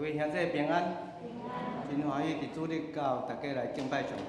各位兄弟平安，真歡喜佇主日佮大家來敬拜上帝。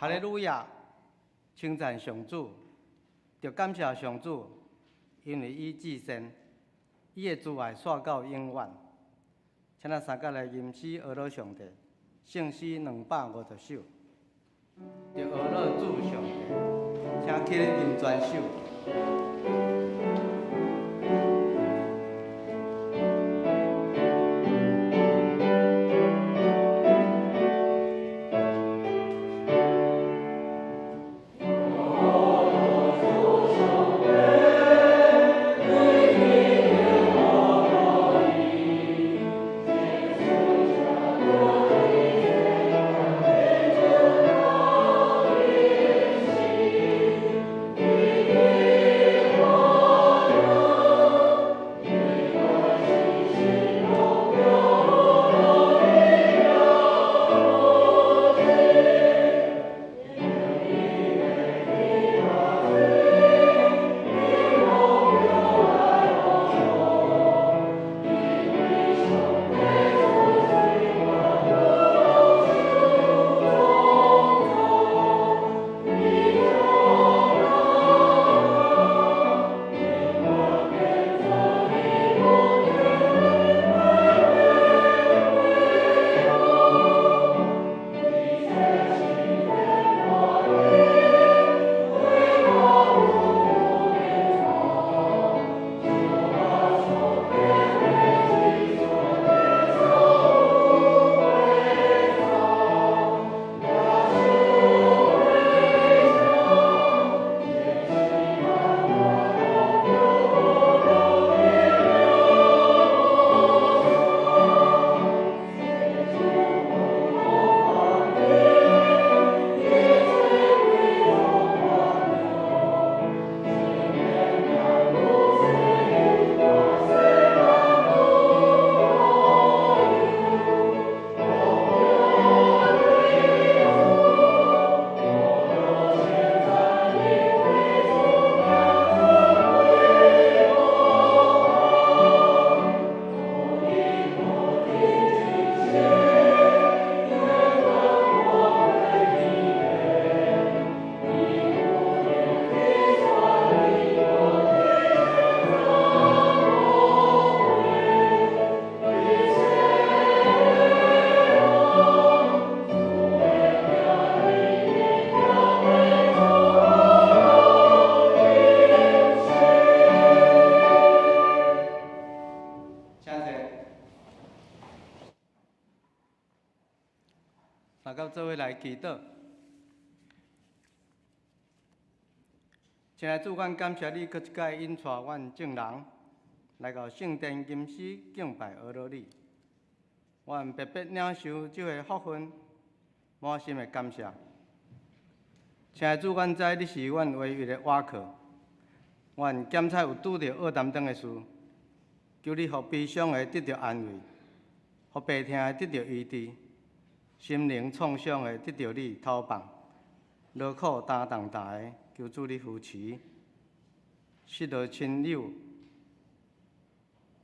哈利路亞！稱讚上主，著感謝上主，因為伊至善，伊的慈愛紲到永遠。請咱三甲來吟詩呵咾上帝，聖詩250首，著呵咾主上帝，請起立吟全首。請坐。大家做伙來祈禱。親愛主，阮感謝你，閣一擺引帶阮眾人來到聖殿吟詩敬拜呵咾你。阮白白領受這个福分，滿心的感謝。親愛的主，阮知你是阮唯一的倚靠。阮檢查有拄著厄擔當的事，求你予悲傷的得著安慰，予病痛的得著醫治，心靈創傷的得著你透放，勞苦擔重擔的，求主你扶持，失落親友，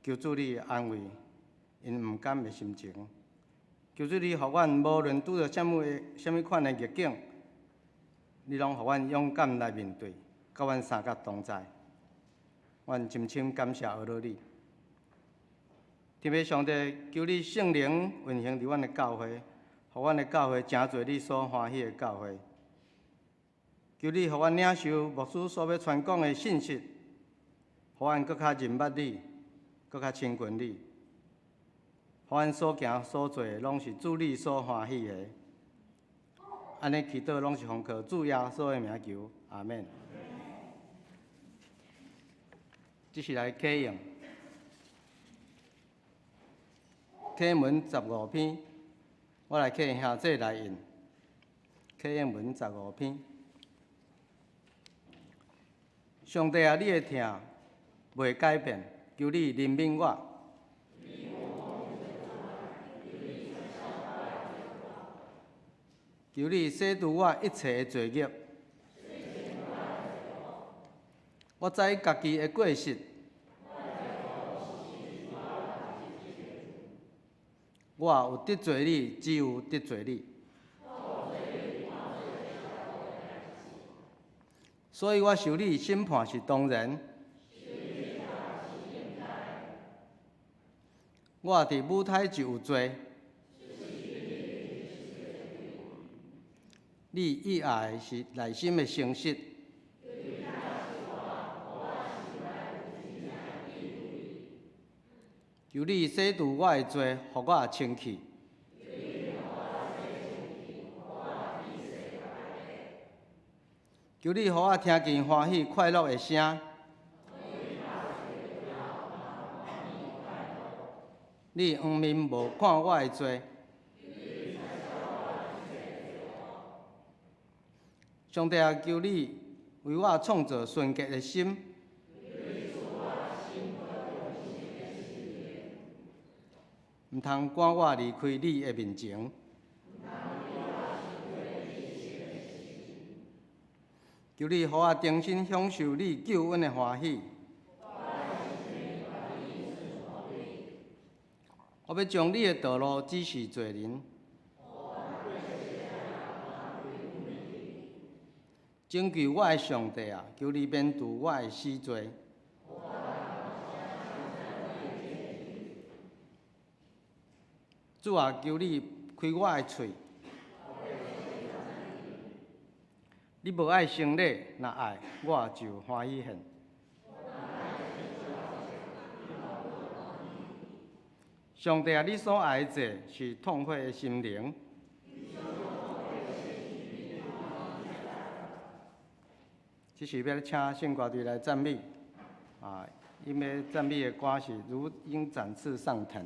求主你安慰𪜶毋甘的心情。求主你予阮無論拄著啥物的啥物款的逆境，你攏予阮勇敢來面對，佮阮相佮同在。阮深深感謝阿羅你。天父上帝，求你聖靈運行佇阮的教會，予阮的教會成做你所歡喜的教會。求你予阮領受牧師所欲傳講的信息，予阮閣較認捌你，閣較親近你。予阮所行所做的，攏是主你所歡喜的。按呢祈禱，攏是奉靠主耶穌的名求，阿們。這是來啟用啟文15篇，我來請兄弟來印。啟用文十五篇，上帝啊，你的疼袂改變，求你憐憫我。求你洗除我一切的罪孽。我知家己的過失，我有得罪你，只有得罪你。所以我受你審判是當然。我佇母胎就有罪。你意愛的是內心的誠實。求你洗除我的罪，予我清氣。求你予我聽見歡喜快樂的聲。你仰面無看我的罪。上帝啊，求你為我創造純潔的心。毋通趕我離開你的面前。求你予我重新享受你救恩的歡喜。我欲將你的道路指示罪人。拯救我的上帝啊，求你免除我的死罪。主啊，求你開我的喙。你無愛牲禮，若愛，我就歡喜獻。上帝啊，你所愛的祭是痛悔的心靈。這是欲請聖歌隊來讚美，啊，𪜶欲讚美的歌是《如鷹展翅上騰》。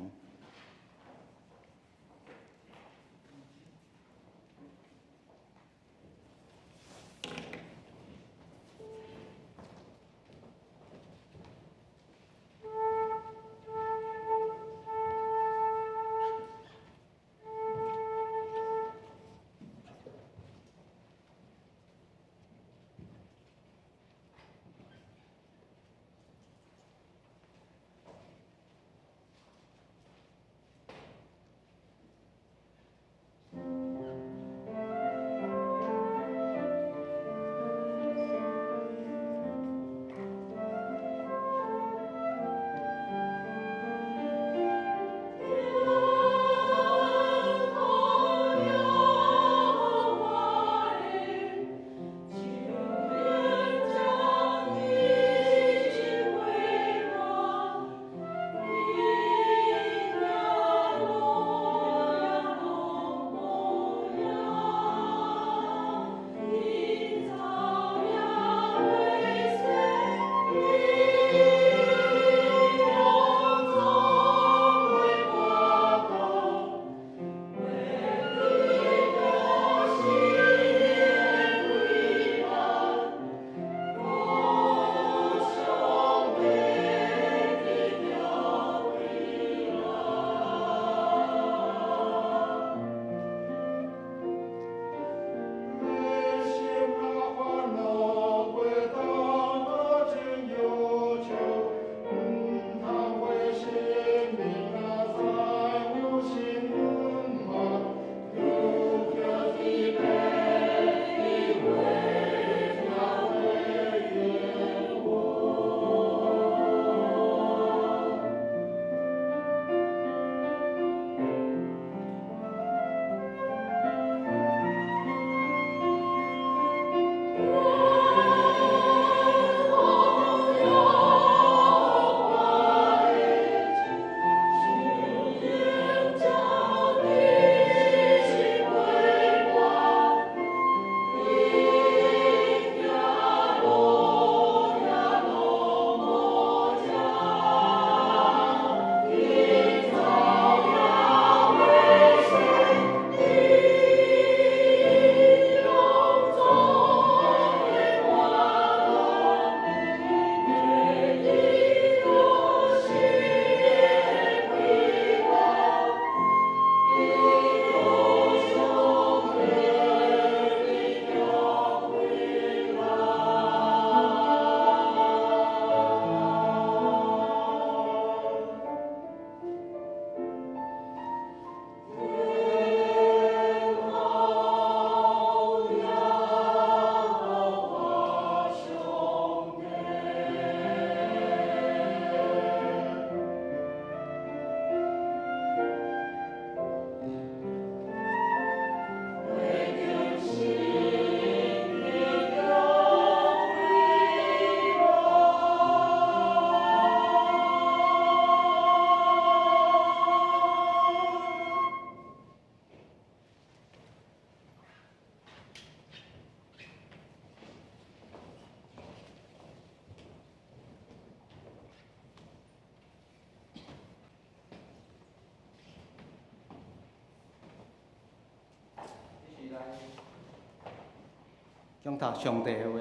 講讀上帝的話，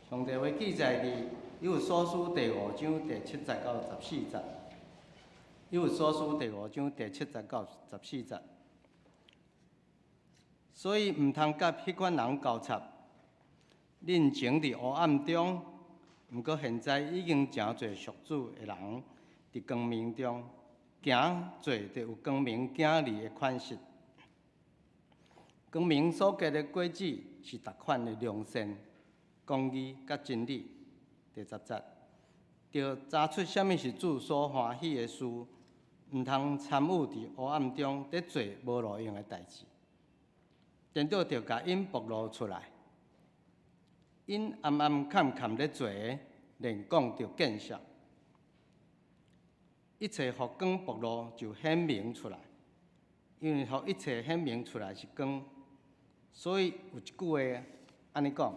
上帝話記載佇以弗所書第五章第七節到十四節。以弗所書第五章第七節到十四節。所以毋通佮彼款人交插。恁前佇黑暗中，毋過現在已經成做屬主的人，佇光明中行做著有光明囝兒的款式。光明所結的果子是逐款的良善、公義佮真理。第十節，著查出啥物是主所歡喜的事，毋通參與佇黑暗中佇做無路用的代誌。顛倒著共𪜶暴露出來，𪜶暗暗崁崁咧做的，連講著見笑。一切予光暴露就顯明出來，因為予一切顯明出來是光，所以有一句話按呢講：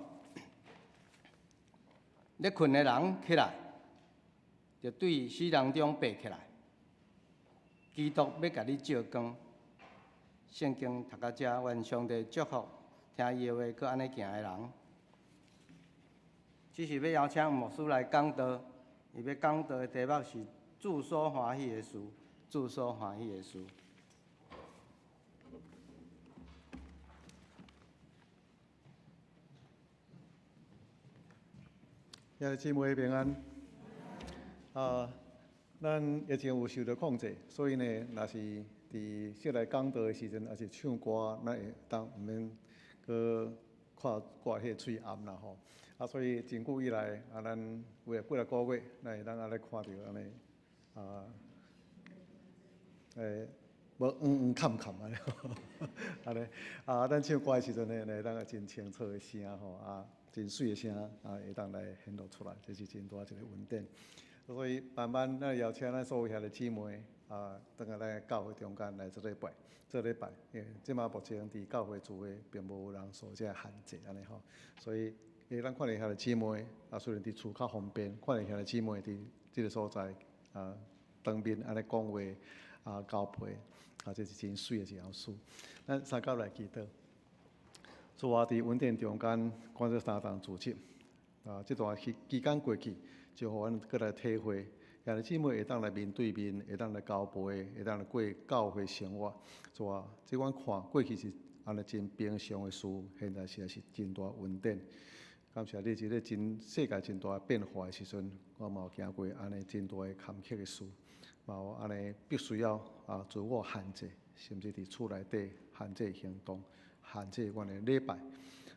咧睏的人起來，就對死人中爬起來。基督欲共你照光。聖經讀到遮，願上帝祝福聽伊的話，閣按呢行的人。這是欲邀請牧師來講道，伊欲講道的題目是主所歡喜的事，主所歡喜的事。兄弟姊妹平安。啊，咱疫情有受著控制，所以呢，若是佇室內講道的時陣，抑是唱歌，咱會當毋免閣看掛彼個喙罨啦吼。啊，所以真久以來，啊，咱有的幾若個月，咱會當按呢看著按呢，啊，無黃黃崁崁按呢，按呢，啊，咱唱歌的時陣呢，會當真清楚的聲吼，啊，真媠的聲啊，會當來顯露出來，這是真大一個恩典。所以慢慢咱邀請咱所有兄弟姊妹啊，轉來咱教會中間來做禮拜，做禮拜。因為這馬目前佇教會聚會並無人受這個限制按呢吼，所以，咱看見兄弟姊妹啊，雖然佇厝較方便，看見兄弟姊妹佇這個所在啊，當面按呢講話啊，交陪啊，這是真媠的一項事。咱三甲來祈禱，主啊，佇恩典中間，關做三重主職啊，這段期期間過去，就予阮閣來體會，兄弟姊妹會當來面對面，會當來交陪，會當來過教會生活。主啊，這阮看過去是按呢真平常的事，現在實在是真大恩典。感謝你，這個真世界真大變化的時陣，我嘛有行過按呢真大的坎坷的事，嘛有按呢必須要啊自我限制，甚至佇厝內底限制行動，限制阮的禮拜。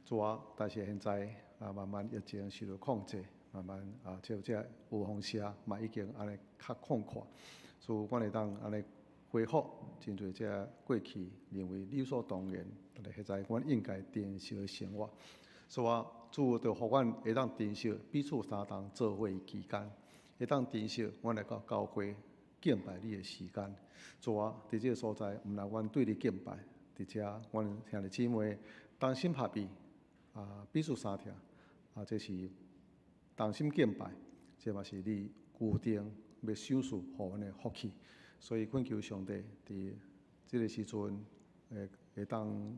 主啊，但是現在啊慢慢疫情受著控制。慢慢啊，就這有風聲嘛已經按呢較曠闊，所以阮會當按呢恢復真濟這過去認為理所當然，但是現在阮應該珍惜的生活。所以主就予阮會當珍惜彼此相同做伙的期間，會當珍惜阮來到教會敬拜你的時間。主啊，佇這个所在，毋但阮對你敬拜，佇遮阮兄弟姊妹同心合意啊，彼此相疼啊，這是。同心敬拜，這嘛是你固定欲賞賜予阮的福氣，所以懇求上帝佇這个時陣會會當予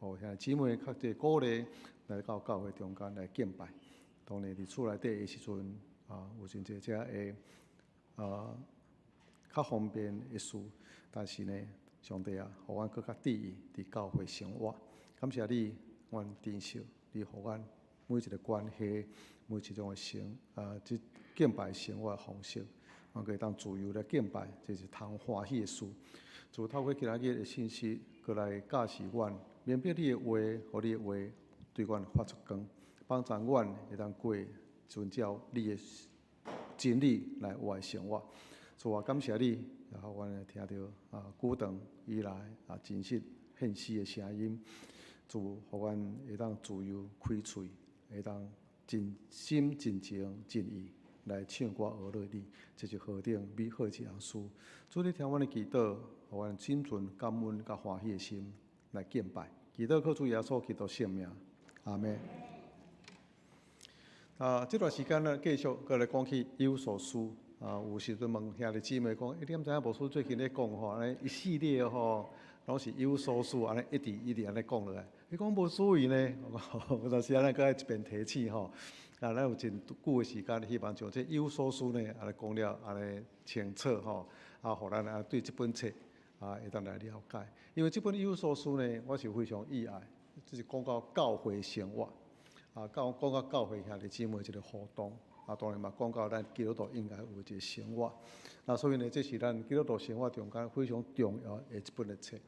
兄弟姊妹較濟鼓勵來到教會中間來敬拜。當然佇厝內底的時陣啊，有真濟這个啊較方便的事，但是呢，上帝啊，予阮閣較注意佇教會生活。感謝你，阮珍惜你予阮每一个關係。每一種的生啊，這敬拜生活的方式，阮會當自由來敬拜，這是通歡喜的事。主透過今仔日的信息，閣來教示阮，明白你的話，予你的話對阮發出光，幫助阮會當過遵照你的真理來活的生活。主啊，感謝你，然後阮會聽著啊，久長以來啊真實現實的聲音，主予阮會當自由開喙，會當。真心真情真意來唱歌呵咾你，這是何等美好一項事。主，你聽阮的祈禱，予阮心存感恩佮歡喜的心來敬拜。祈禱靠主耶穌基督聖名，阿們。啊，這段時間呢，繼續閣來講起以弗所書。啊，有時陣問兄弟姊妹講，欸，你敢知影牧師最近咧講吼，按呢一系列吼，攏是有所思按呢一直一直按呢講落來。伊講無注意呢，有當時按呢閣愛一遍提醒吼。啊，咱有真久的時間，希望將這有所思呢，按呢講了按呢清楚吼，啊，予咱啊對這本冊啊會當來了解。因為這本以弗所書呢，我是非常意愛，這是講到教會生活，啊，講到教會兄弟姊妹一個互動，啊，當然嘛講到咱基督徒應該有一個生活。那所以呢，這是咱基督徒生活中間非常重要的一本的冊。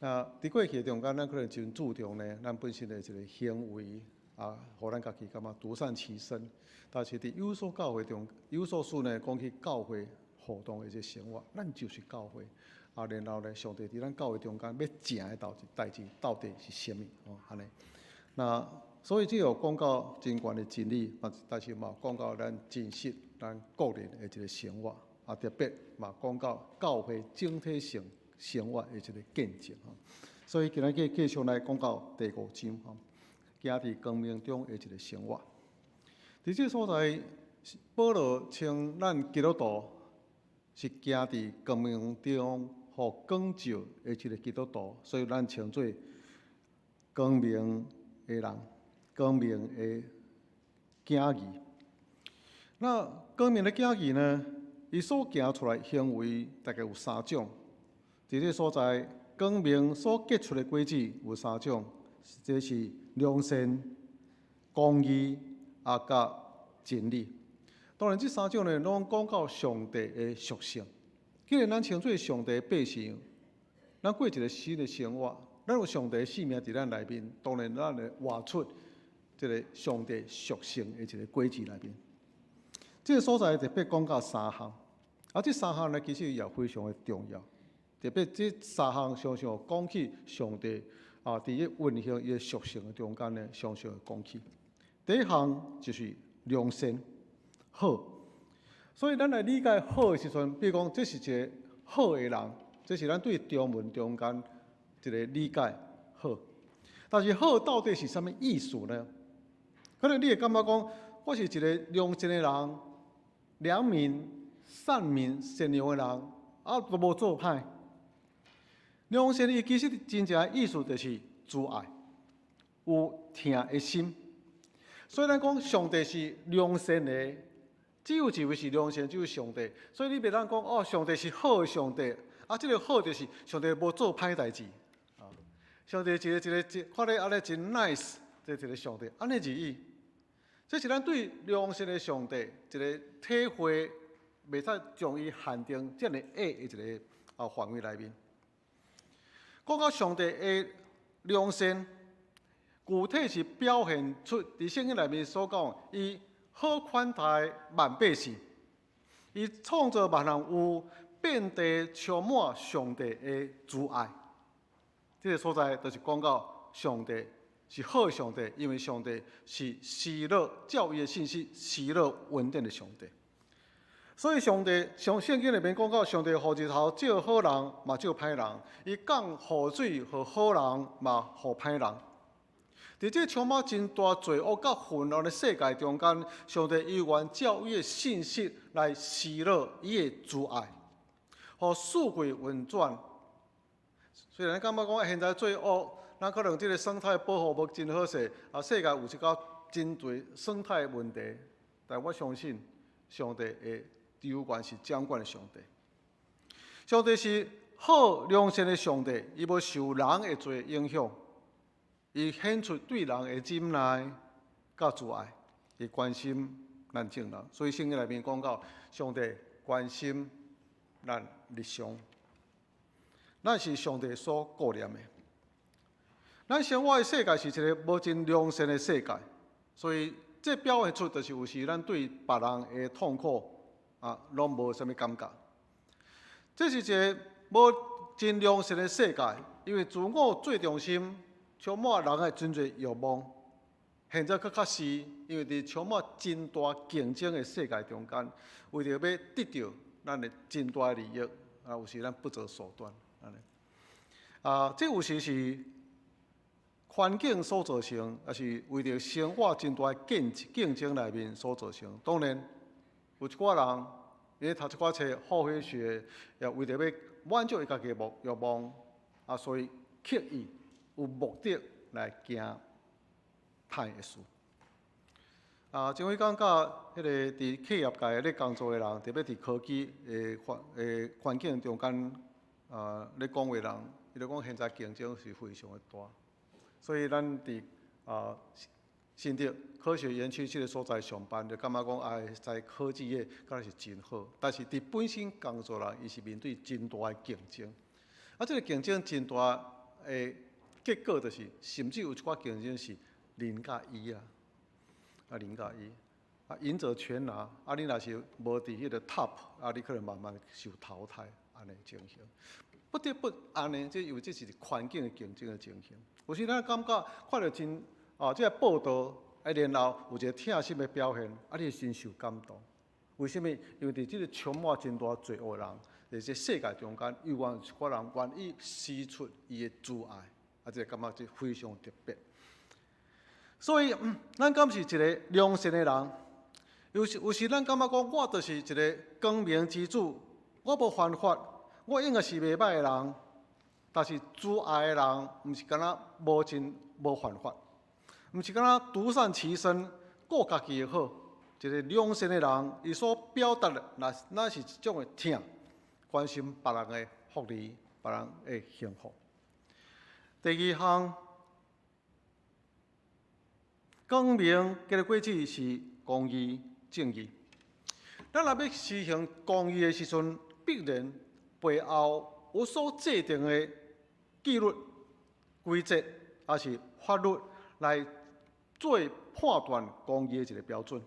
那佇過去的中間，咱可能真注重呢，咱本身的一個行為。啊，予咱家己感覺獨善其身。但是佇以弗所教會中，以弗所書呢，講起教會互動的一個生活，咱就是教會。啊，然後呢，上帝佇咱教會中間欲成的代誌到底是啥物？哦，按呢。那所以這有講到真懸的真理，但是嘛講到咱真實、咱個人的一個生活。啊，特別嘛講到教會整體性生活的一個見證。所以今仔日繼續來講到第五章。吼。行佇光明中的一個生活，佇這個所在，保羅稱咱基督徒是行佇光明中，予光照的一個基督徒，所以咱稱做光明的人，光明的囝兒。那光明的囝兒呢？伊所行出來行為大概有三種。佇這個所在，光明所結出的果子有三種，這是良善、公義啊，佮真理。當然，這三種呢，攏講到上帝的屬性。既然咱稱做上帝的百姓，咱過一個新的生活，咱有上帝的生命佇咱內面，當然咱會活出這個上帝屬性的一個果子內面。這個所在特別講到三項，啊，這三項呢，其實也非常的重要。特別這三項常常講起上帝。啊！佇伊運行伊的屬性的中間呢，常常會講起。第一項就是良善好，所以咱來理解好的時陣，比如講這是一個好的人，這是咱對中文中間一個理解好。但是好到底是啥物意思呢？可能你會感覺講，我是一個良善的人，良民、善民、善良的人，啊，都無做歹。良善伊其實真正的意思就是慈愛，有疼的心。所以咱講上帝是良善的，只有一位是良善，就是上帝。所以你袂當講哦，上帝是好的上帝，啊，這個好就是上帝無做歹代誌。啊，上帝一個一個一看咧按呢真 nice，這一個上帝，按呢而已。這是咱對良善的上帝一個體會，袂使將伊限定遮爾狹的一個啊範圍內面。講到上帝的良善，具體是表現出佇聖經內面所講，伊好款待萬百姓，伊創造萬萬有，遍地充滿上帝的慈愛。這個所在就是講到上帝是好的上帝，因為上帝是施予照伊的信實施予恩典的上帝。所以上帝上聖經內面講到，上帝予日頭照好人，嘛照歹人；伊降雨水予好人，嘛予歹人。佇這充滿真大罪惡佮混亂的世界中間，上帝猶原照伊的信實來施予伊的慈愛，予四季運轉。雖然感覺講現在罪惡，咱可能這個生態保護無真好勢，啊，世界有一寡真濟生態問題，但我相信上帝會猶原是掌管的上帝。上帝是好良善的上帝，伊無受人的罪影響，伊顯出對人的忍耐佮慈愛，伊關心咱眾人。所以聖經內面講到，上帝關心咱日常，咱是上帝所顧念的。咱生活的世界是一個無真良善的世界，所以這表現出就是有時咱對別人的痛苦啊，攏無啥物感覺。這是一個無真良善的世界，因為自我做中心，充滿人的真濟慾望。現在閣較是，因為佇充滿真大競爭的世界中間，為著欲得著咱的真大的利益，啊，有時咱不擇手段，按呢。啊，這有時是環境所造成，抑是為著生活真大的競爭內面所造成。當然，有一寡人伊咧讀一寡冊厚黑學，也為著欲滿足伊家己的慾望，啊，所以刻意有目的來行歹的事。啊，這位感覺彼個佇企業界咧工作的人，特別佇科技的環境中間啊咧講話人，伊就講現在競爭是非常的大，所以咱佇新竹科學園區這个所在上班，就感覺講啊，在科技業敢若是真好，但是佇本身工作人，伊是面對真大的競爭。啊，這个競爭真大的結果就是，甚至有一寡競爭是人佮伊啊，啊人佮伊，啊贏者全拿，啊你若是無佇彼個 top，啊你可能慢慢受淘汰，按呢情形。不得不按呢，這因為這是環境的競爭的情形。有時咱感覺看著真啊，這個報道啊，然後有一個疼心的表現，啊，你會真受感動。為啥物？因為佇這個充滿真大罪惡的人，佇這世界中間，猶原有一寡人願意施出伊的慈愛，啊，這個感覺這非常特別。所以，咱敢是一個良善的人？有時咱感覺講，我就是一個光明之子，我無犯法，我應該是袂䆀的人。但是慈愛的人，毋是干焦無真無犯法，毋是干焦獨善其身，顧家己的好。一個良善的人，伊所表達的，若是一種的疼，關心別人的福利，別人的幸福。第二項，光明結的果子是公義、正義。咱若欲實行公義的時陣，必然背後有所制定的紀律、規則，抑是法律來做判斷公義的一個標準。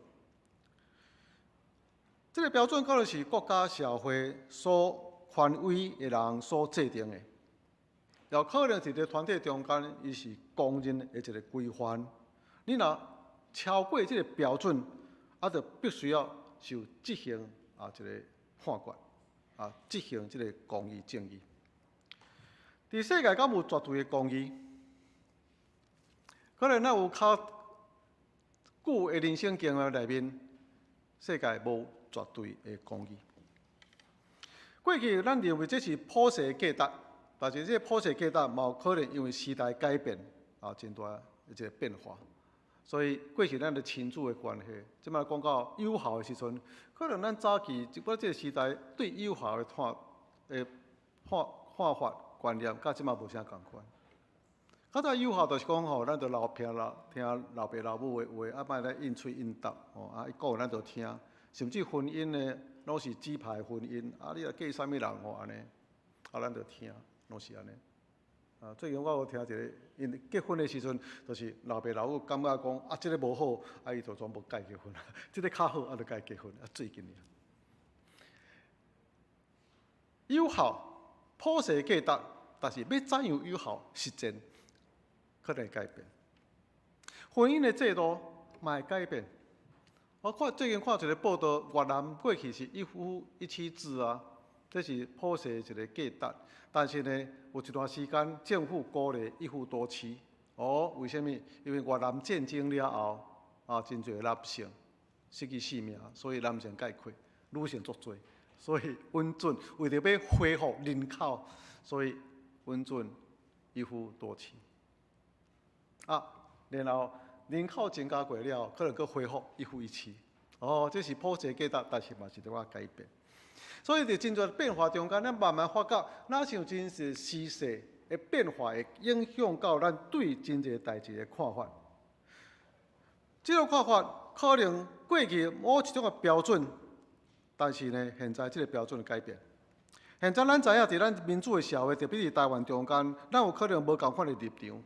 這个標準可能是國家社會所權威的人所制定的，也可能佇個團體中間，伊是公認的一個規範。你若超過這個標準，啊，就必須要受執行啊一個判決，啊，執行這个公義正義。佇世界敢有絕對的公義？可能咱有較久的人生經驗內面，世界無絕對的公義。過去咱認為這是普世價值，但是這个普世價值嘛有可能因為時代改變啊，真大一個變化。所以過去咱的親子的關係，這擺講到友好的時陣，可能咱早期這擺這个時代對友好的看法觀念，佮這擺無啥仝款。較早友好就是講吼，咱就聽老爸老母的話，啊，莫來應喙應答吼，啊，伊講咱就聽。甚至婚姻呢，攏是紙牌婚姻，啊，你若嫁啥物人吼按呢，啊，咱就聽，攏是按呢。啊，最近我有聽一个，𪜶結婚的時陣，就是老爸老母感覺講啊，這个無好，啊，伊就全部共伊結婚，這个較好，啊，就共伊結婚，啊，最近爾。友好，普世價值，但是欲怎樣友好實踐，可能會改變。婚姻的制度嘛會改變。我看最近看一个報道，越南過去是一夫一妻制啊，這是普世一个價值。但是呢，有一段時間政府鼓勵一夫多妻。哦，為啥物？因為越南戰爭了後，啊，真濟男性失去性命，所以男性概括，女性足濟，所以允准為著欲恢復人口，所以允准一夫多妻。啊，然後人口增加過了，可能閣恢復一夫一妻。哦，這是普世價值，但是嘛是著愛改變。所以佇真濟變化中間，咱慢慢發覺，哪像真濟時勢的變化，會影響到咱對真濟代誌的看法。這種看法可能過去某一種的標準，但是呢，現在這个標準改變。現在咱知影，佇咱民主的社會，特別佇台灣中間，咱有可能無仝款的立場。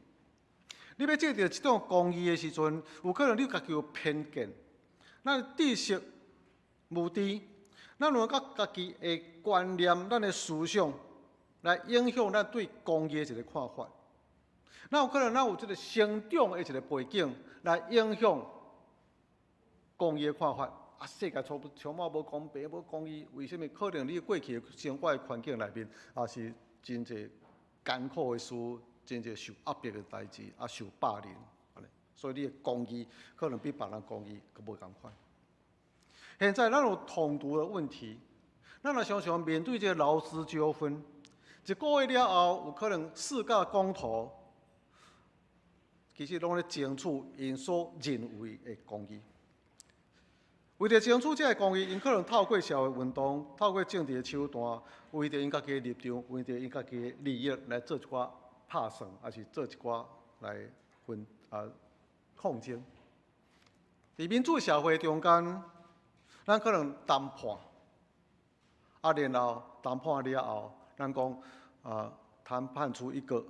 你欲制定一種公義的時陣，有可能你家己有偏見，咱知識無知，咱有佮家己的觀念、咱的思想來影響咱對公義的一個看法。咱有可能咱有這个成長的一個背景來影響公義的看法。啊，世界充滿無公平、無公義，為啥物？可能你過去的生活的環境內面，也是真濟艱苦的事，真濟受壓迫的代誌，啊，受霸凌，所以你的公義可能比別人公義閣無仝款。現在咱有統獨的問題，咱若常常面對這个勞資糾紛，一個月了後，有可能四個公投，其實攏咧爭取𪜶所認為的公義。為著爭取這個公義，𪜶可能透過社會運動、透過政治的手段，為著𪜶家己的立場、為著𪜶家己的利益來做一寡拍算，抑是做一寡來分啊抗爭。佇民主社會中間，咱可能談判，啊，然後談判了後，咱講啊，談判出一個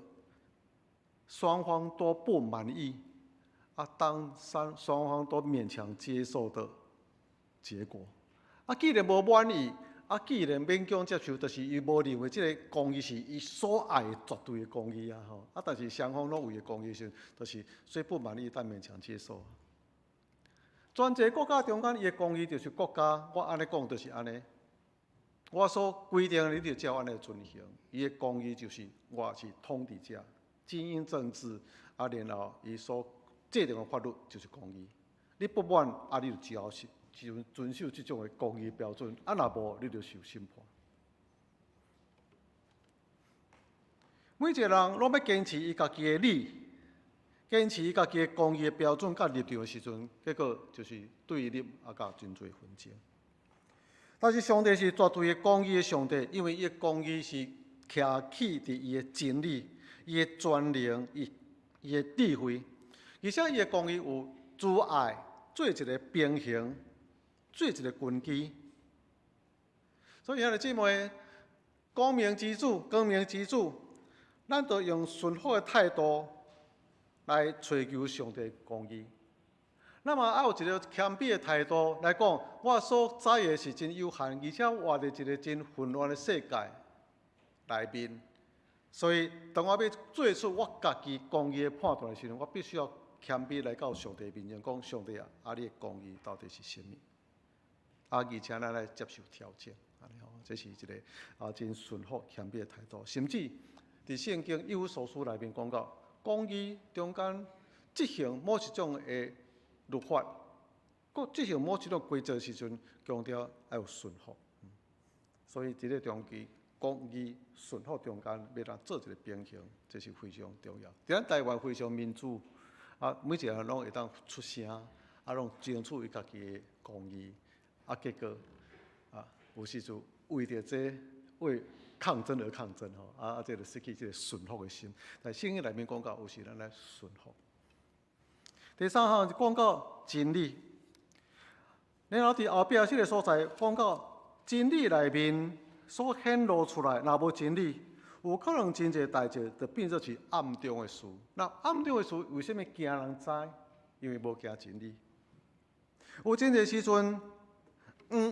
雙方都不滿意，啊，當三雙方都勉強接受的結果。啊，既然無滿意，啊，既然勉強接受，就是伊無認為這个公義是伊所愛的絕對的公義啊！吼，啊，但是雙方攏為的公義時，就是雖不滿意，但勉強接受。專制國家中間，伊的公義就是國家，我按呢講就是按呢。我所規定的，你就照按呢遵行。伊的公義就是我是統治者，精英政治，啊，然後伊所制定的法律就是公義。你不滿，啊，你就只好是就遵守這種的公義標準，啊，若無你就受審判。每一個人攏欲堅持伊家己的理，堅持伊家己的公義的標準佮立場的時陣，結果就是對立啊，佮真濟紛爭。但是上帝是絕對的公義的上帝，因為伊的公義是徛起佇伊的真理、伊的全能、伊的智慧，而且伊的公義有慈愛做一个平衡，做一个根基。所以兄弟姊妹，光明之子，光明之子，咱著用順服的態度來尋求上帝公義。咱嘛愛有一个謙卑的態度來講，我所知的是真有限，而且活佇一个真混亂的世界內面。所以，當我欲做出我家己公義的判斷的時陣，我必須要謙卑來到上帝面前，講上帝啊，啊，你的公義到底是啥物？啊，而且咱來接受調整，按呢吼，這是一个啊真順服謙卑的態度。甚至佇聖經以弗所書內面講到，公義中間執行某一種的律法，閣執行某一種規則時陣，強調愛有順服。所以，佇咧中間公義順服中間，欲來做一个平衡，這是非常重要。佇咱台灣非常民主，啊，每一个人攏會當出聲，啊，攏爭取伊家己的公義，啊，結果啊，有時陣為著這為抗爭而抗爭吼，啊，這就失去這个順服的心。但聖經內面講到，有時咱來順服。第三項是講到真理，然後佇後壁這个所在講到真理內面所顯露出來，若無真理，有可能真濟代誌就變做是暗中的事。那暗中的事為啥物驚人知？因為無行真理。有真濟時陣，黃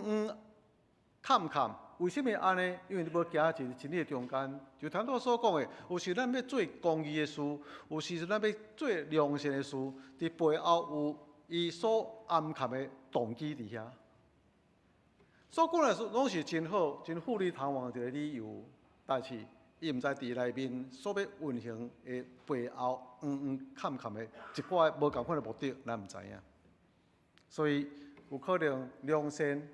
黃崁崁，為啥物按呢？因為你無行佇真理的中間。就頭拄所講的，有時咱欲做公義的事，有時陣咱欲做良善的事，佇背後有伊所暗藏的動機佇遐。所講的攏是真好、真富麗堂皇的一个理由，但是伊毋知佇內面所欲運行的背後黃黃崁崁的一寡無仝款的目的，咱毋知影。所以有可能良善，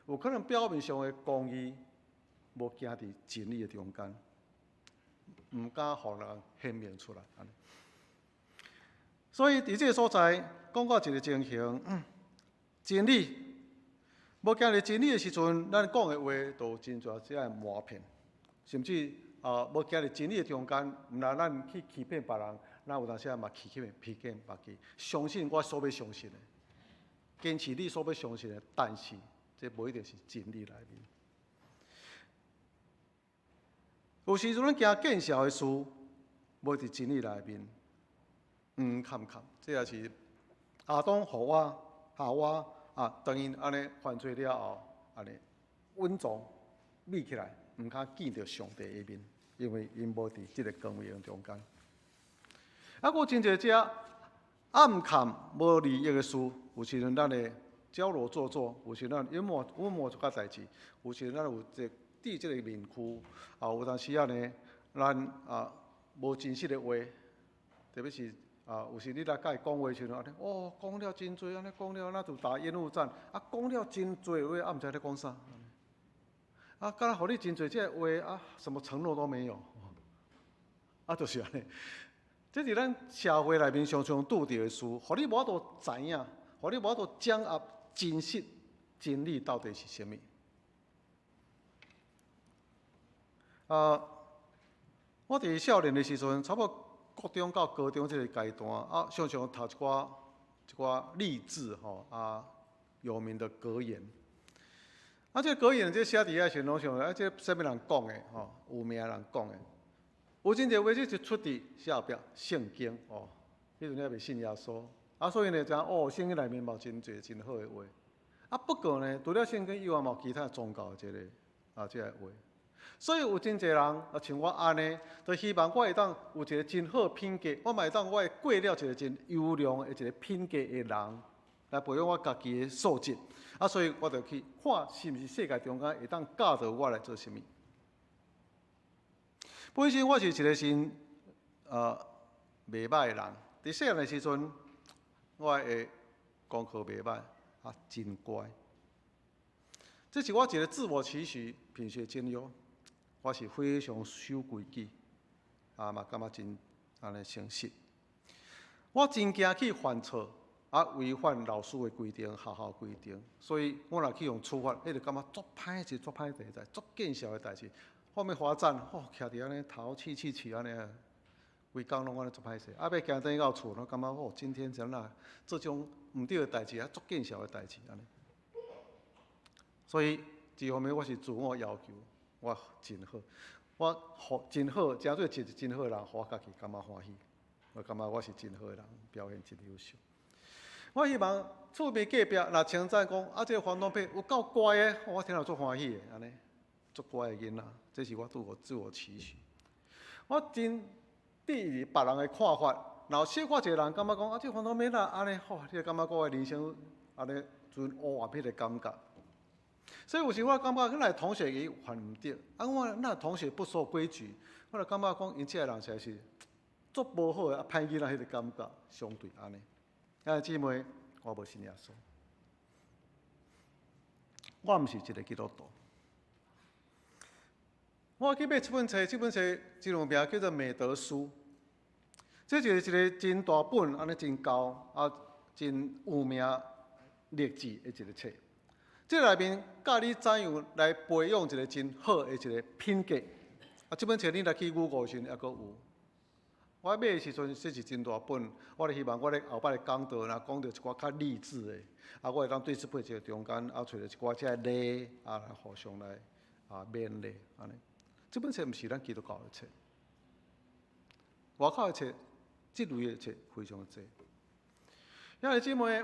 有可能表面上的公義，無行佇真理的中間，毋敢予人顯明出來。所以佇這个所在講到一个情形，真理無行佇真理的時陣，咱講的話就真濟這樣瞞騙，甚至啊無行佇真理的中間，毋但咱去欺騙別人，咱有當時嘛欺騙欺騙別己，相信我所欲相信的，堅持你所欲相信的，但是這無一定是真理內面。有時陣咱驚見笑的事，無佇真理內面，黃崁崁，這也是亞當、夏娃、夏娃啊，當𪜶按呢犯罪了後，按呢隱藏秘起來，毋敢見著上帝的面，因為𪜶無佇這个光明中間。啊，閣真濟這暗崁無利益的事，有時陣咱會矯揉造作，有時咱隱瞞隱瞞一寡代誌，有時咱有這戴這个面具，啊，有當時仔呢，咱啊無真實的話，特別是啊，有時你來共伊講話時陣，按呢哦，講了真濟，按呢講了，若就打煙霧戰，啊，講了真濟話，啊，毋知咧講啥。啊，敢若予你真濟這个話啊，什麼承諾都沒有，啊，就是按呢。這是咱社會內面常常拄著的事，予你無法度知影，予你無法度掌握真實真理到底是啥物。啊，我佇少年的時陣，差不多國中到高中這个階段，啊，常常讀一寡一寡勵志吼啊有名的格言。啊，這個格言這寫佇遐時，攏想啊，這啥物人講的吼？有名人講的。有真濟話，這是出佇啥後壁聖經哦。彼陣還袂信耶穌，啊，所以呢，知影哦，聖經內面嘛有真濟真好的話。啊，不過呢，除了聖經以外，嘛有其他宗教的這个啊，這个話。所以有真濟人啊，像我按呢，就希望我會當有一个真好品格，我嘛會當我會過了一个真優良的一个品格的人，來培養我家己的素質。啊，所以我就去看是毋是世界中間會當教導我來做啥物。本身我是一个真袂䆀的人，佇細漢的時陣，我的功課袂䆀，啊，真乖。這是我一个自我期許，品學兼優。我是非常守規矩，啊嘛感覺真按呢誠實。我真驚去犯錯，啊違反老師的規定、學校規定，所以我若去予處罰，彼就感覺足歹一足歹代誌，足見笑的代誌。後面罰站，吼，徛佇按呢頭氣氣氣按呢，規工攏按呢足歹勢。啊，欲行轉去到厝，攏感覺哦，今天怎啊這種毋對的代誌，啊足見笑的代誌按呢。所以這方面我是自我要求。我真好，我予真好，成做一個真好的人，予我家己感覺歡喜。我感覺我是真好的人，表現真優秀。我希望厝邊隔壁若稱讚講，啊，這個黃東沛有夠乖的，我聽了足歡喜的，按呢，足乖的囡仔，這是我對我自我期許。我真質疑別人的看法，若有小可一個人感覺講，啊，這個黃東沛若按呢，吼，你會感覺我的人生按呢陣烏暗彼個感覺。所以有時我感覺，阮的同學伊犯毋對，啊，我那同學不守規矩，我就感覺講，𪜶這个人實在是足無好的，啊，歹囡仔彼個感覺，相對按呢。啊，姊妹，我無信耶穌，我毋是一個基督徒。我去買這本冊，這本冊真有名，叫做《美德書》。這就是一個真大本，按呢真厚，啊，真有名勵志的一个冊。這內面教你怎樣來培養一個真好的一個品格。啊，這本冊你若去 Google 時猶閣有。我買的時陣，這是真大本，我就希望我咧後擺的講道，若講著一寡較勵志的，啊，我會當對這配一個中間，啊，揣著一寡這个例，啊，來互相來啊勉勵，按呢。這本冊毋是咱基督教的冊，外口的冊，這類的冊非常濟。兄弟姊妹，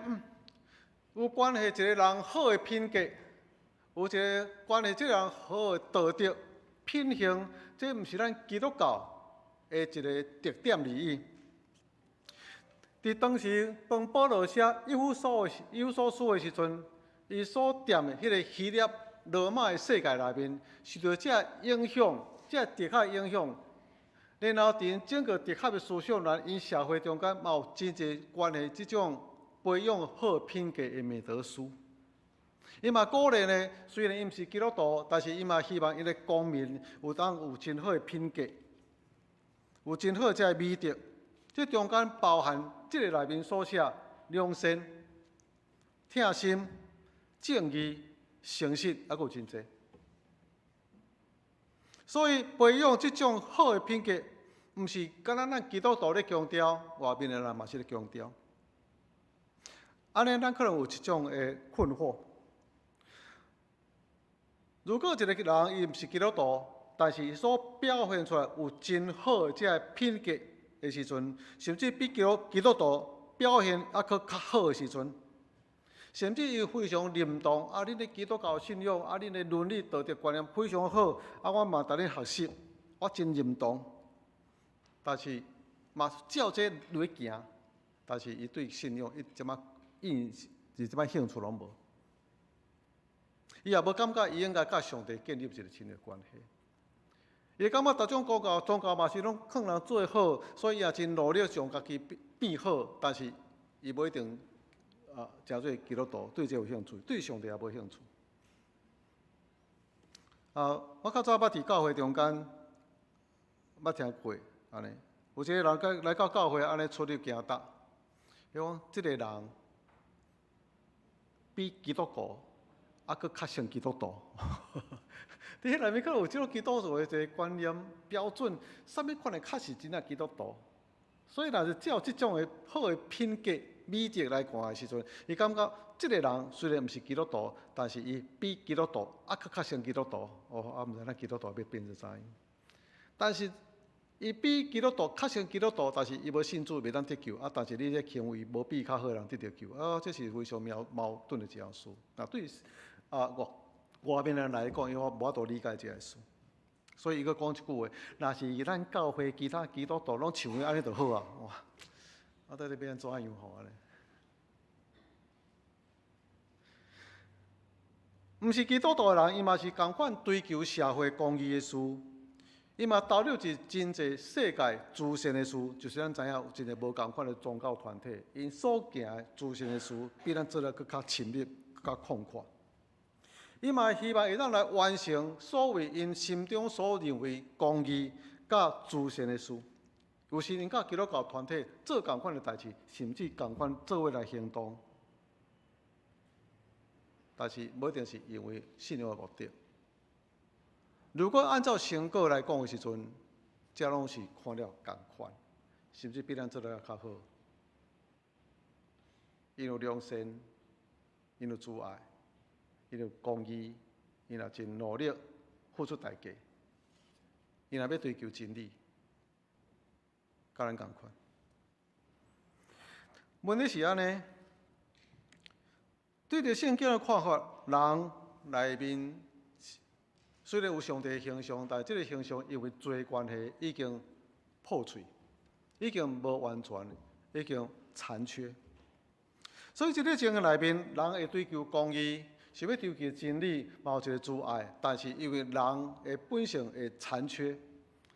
有關係一個人好的品格，有一個關係這個人好的道德品行，這毋是咱基督教的一個特點而已。佇當時當保羅寫以弗所以弗所書的時陣，伊所踮的彼個希臘羅馬的世界內面，受著這影響，這哲學影響，然後佇𪜶整個哲學的思想內，𪜶社會中間嘛有真濟關係這種培養好品格的美德書。伊嘛鼓勵呢，雖然伊毋是基督徒，但是伊嘛希望伊的公民有當有真好的品格，有真好這个美德。這中間包含這个內面所寫良善、疼心、正義、誠實，猶閣有真濟。所以培養這種好的品格，毋是干焦咱基督徒咧強調，外面的人嘛是咧強調。按呢，咱可能有一種的困惑。如果一個人伊毋是基督徒，但是伊所表現出來有真好的這个品格的時陣，甚至比基督徒表現猶閣較好的時陣，甚至伊非常認同啊，恁的基督教信仰啊，恁的倫理道德觀念非常好，啊，我嘛共恁學習，我真認同。但是嘛照這落去行，但是伊對信仰一點仔意，一點仔興趣攏無。伊也無感覺伊應該佮上帝建立一個親密關係。伊感覺逐種宗教，宗教嘛是攏勸人做好，所以伊也真努力將家己變變好，但是伊無一定啊，成做基督徒對這有興趣，對上帝也無興趣。啊，我較早捌佇教會中間捌聽過按呢，有一個人來來到教會按呢出入行搭，伊講這个人比基督徒猶閣較像基督徒。佇彼內面可能有這種基督徒的一个觀念標準，啥物款的較是真正基督徒？所以，若是照這種的好的品格、美德來看的時陣，伊感覺這个人雖然毋是基督徒，但是伊比基督徒猶閣較像基督徒。哦，啊，毋知咱基督徒欲變做怎樣？但是，伊比基督徒較像基督徒，但是伊無信主，袂當得救。啊，但是你這行為無比較好的人得著救。啊，這是非常矛盾的一項事。那對啊外外面人來講，因為我無法度理解這个事。所以伊閣講一句話：若是咱教會其他基督徒攏像伊按呢就好啊！哇，啊，到底欲按怎樣吼按呢？毋是基督徒的人，伊嘛是仝款追求社會公義的事，伊嘛投入佇真濟世界慈善的事，就是咱知影有真濟無仝款的宗教團體，𪜶所行的慈善的事，比咱做得閣較深入、閣較廣闊。伊嘛希望會當來完成所謂𪜶心中所認為公義佮慈善的事。有時𪜶佮基督教團體做仝款的代誌，甚至仝款做伙來行動，但是無一定是因為信仰的目的。如果按照成果來講的時陣，這攏是看了仝款，甚至比咱做得較好。𪜶有良善，𪜶有慈愛。𪜶有公義，𪜶也真努力付出代價，𪜶若欲追求真理，佮咱仝款。問題是按呢，對著聖經的看法，人內面雖然有上帝的形象，但這个形象因為罪關係已經破碎，已經無完全，已經殘缺。所以這个情形內面，人會追求公義，是欲追求真理，嘛有一个慈愛，但是因為人的本性會殘缺，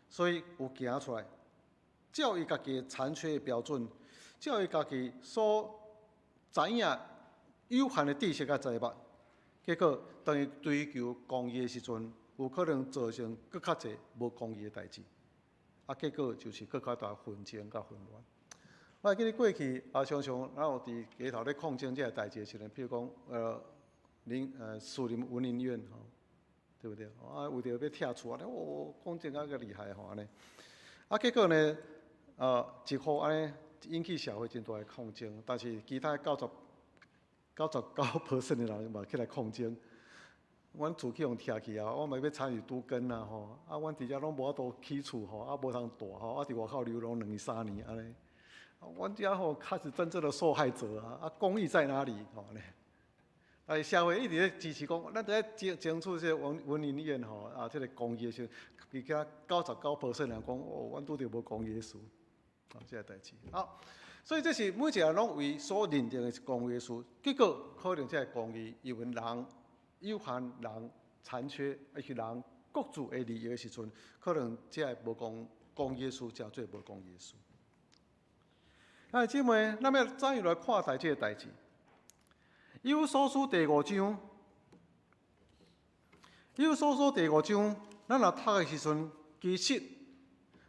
所以有行出來，照伊家己殘缺的標準，照伊家己所知影有限的知識佮才捌，結果當伊追求公義的時陣，有可能造成閣較濟無公義的代誌，啊，結果就是閣較大紛爭佮混亂。我會記得過去啊，常常咱有佇街頭咧抗爭這个代誌的時陣，譬如講，林樹林文林院吼，對不對？啊，為著欲拆厝按呢，哦，抗爭啊閣厲害吼按呢。啊，結果呢，一戶按呢引起社會真大的抗爭，但是其他99% 的人嘛起來抗爭。阮厝去予拆去啊，我嘛欲參與都更啊吼，啊，阮佇遮攏無法度起厝吼，啊，無通蹛吼，啊，佇外口流浪兩三年按呢。阮遮吼較是真正的受害者啊！啊，公義在哪裡？吼呢？啊，社會一直咧支持講，咱著愛爭爭取這個文文林院吼，啊，這个公義的時陣，其他99% 人講，哦，阮拄著無公義的事，啊，這个代誌。好，所以這是每一个人攏為所認定的公義的事，結果可能這个公義因為人有限、人殘缺，抑是人各自的利益的時陣，可能這个無公公義的事，成做無公義的事。啊，姊妹，咱欲怎樣來看待這个代誌？以弗所書第五章，以弗所書第五章，咱若讀的時陣，其實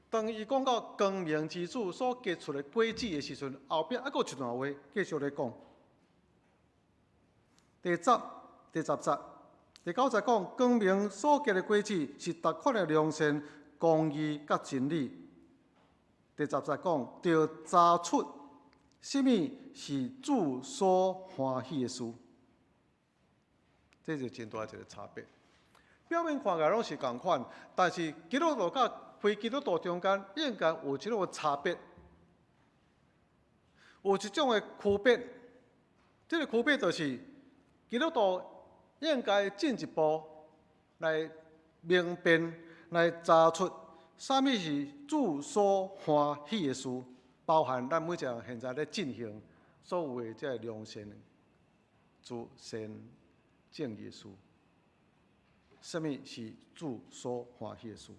當伊講到光明之子所結出的果子的時陣，後壁猶閣有一段話繼續咧講。第十、第十節、第九節講，光明所結的果子是逐款的良善、公義佮真理。第十節講，著查出啥物是主所歡喜的事，這就真大一个差別。表面看起來攏是仝款，但是基督徒佮非基督徒中間應該有這種差別，有一種的區別。這个區別就是基督徒應該進一步來明辨、來查出啥物是主所歡喜的事，包含咱每一个人現在咧進行所有的這个良善、慈善、正義的事。啥物是主所歡喜的事？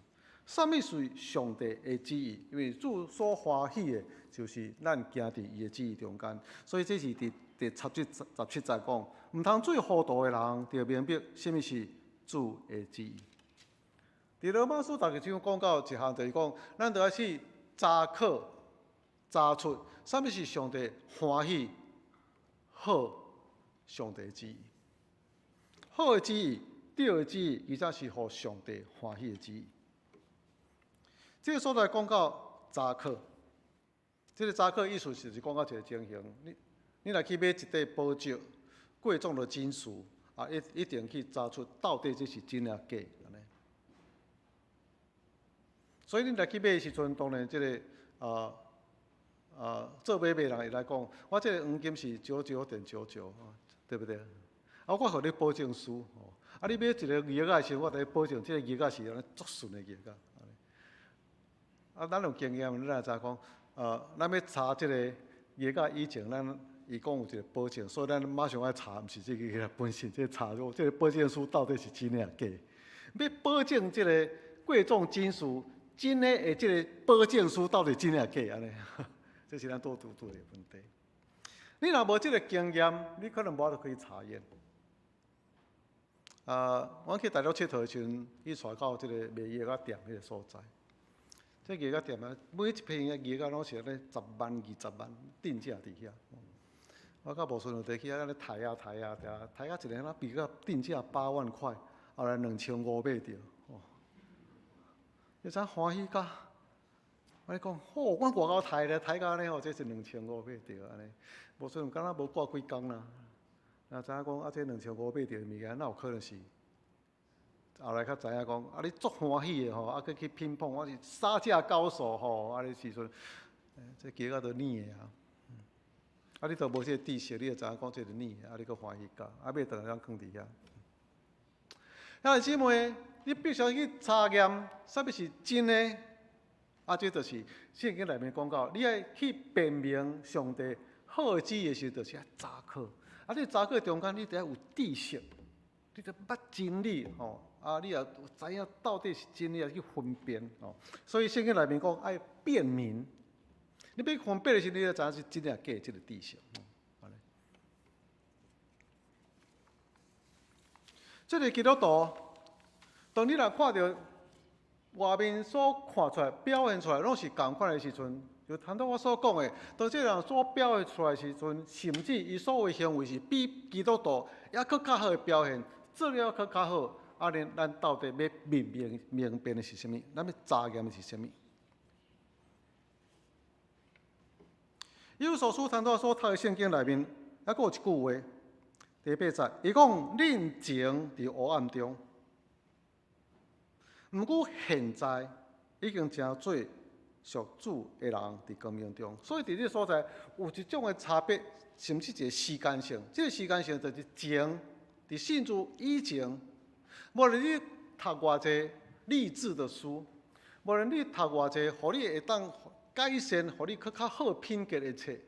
啥物是上帝的旨意？因為主所歡喜的，就是咱行佇伊的旨意中間。所以這是佇第十節、十七節講，毋通做糊塗的人，著明白啥物是主的旨意。佇羅馬書逐個章講到一項，就是講，咱著愛去查考、查出，啥物是上帝歡喜、好上帝旨意。好的旨意、對的旨意，伊才是予上帝歡喜的旨意。這個所在講到查考，這個查考意思是講到一個情形，你若去買一塊寶石，貴重的金屬啊，一定去查出到底這是真抑假，按呢。所以你若去買的時陣，當然這個做買賣人會來講，我這個黃金是99.99，對不對？啊，我予你保證書，啊，你買一個銀仔的時陣，我共你保證，這個銀仔是按呢足順的銀仔。啊，咱有經驗，咱也知講，咱欲查這個銀仔以前，咱伊講有一個保證，所以咱馬上愛查，毋是這個本身，這個查講這個保證書到底是真抑假？欲保證這個貴重金屬真的的這個保證書到底真抑假？按呢，這是咱拄拄拄的問題。你若無這個經驗，你可能無法度去查驗。啊，阮去大陸𨑨迌的時陣，伊帶到這個賣藥仔店彼個所在。這藥仔店啊，每一片的藥仔攏是按呢十萬、20萬定價佇遐。我佮無順就佇去遐按呢抬啊抬啊，抬啊一个那比較定價8萬塊，後來2500買著。哦，你知歡喜甲？我咧講，好，阮外口抬咧，抬甲按呢吼，這是2500買著按呢。無順敢若無掛幾工啦。若知影講啊，這兩千五買著的物件，哪有可能是？後來較知影講，啊，你足歡喜的吼，啊，閣去拼碰，我是殺價高手吼，啊，你時陣，這雞仔都膩的啊。啊，你都無這個知識，你就知影講這是膩的，啊，你閣歡喜甲，啊，買轉來囥佇遐。兄弟姊妹，你必須去查驗啥物是真的，啊，這就是聖經內面講到，你愛去辨明上帝好的旨意的時候，就是愛查考。啊，你查考中間，你得愛有知識，你得捌真理吼。啊，你也知影到底是真理，去分辨吼。所以聖經內面講愛辨明，你欲分辨的時陣，你就知影是真抑假這個知識。這個基督徒，當你若看著外面所看出來、表現出來，攏是仝款的時陣，就談到我所講的，當這個人所表現出來的時陣，甚至伊所有行為是比基督徒猶閣較好的表現，做了閣較好。啊！咱到底欲明明明辨的是啥物？咱欲查驗的是啥物？以弗所書談到所讀的聖經內面，猶閣有一句話，第八節，伊講：恁前佇黑暗中，毋過現在已經成做屬主的人佇光明中。所以佇這個所在有一種的差別，甚至一個時間性。這個時間性就是前佇信主以前。無論你讀偌濟勵志的書，無論你讀偌濟，予你會當改善，予你閣較好品格的冊，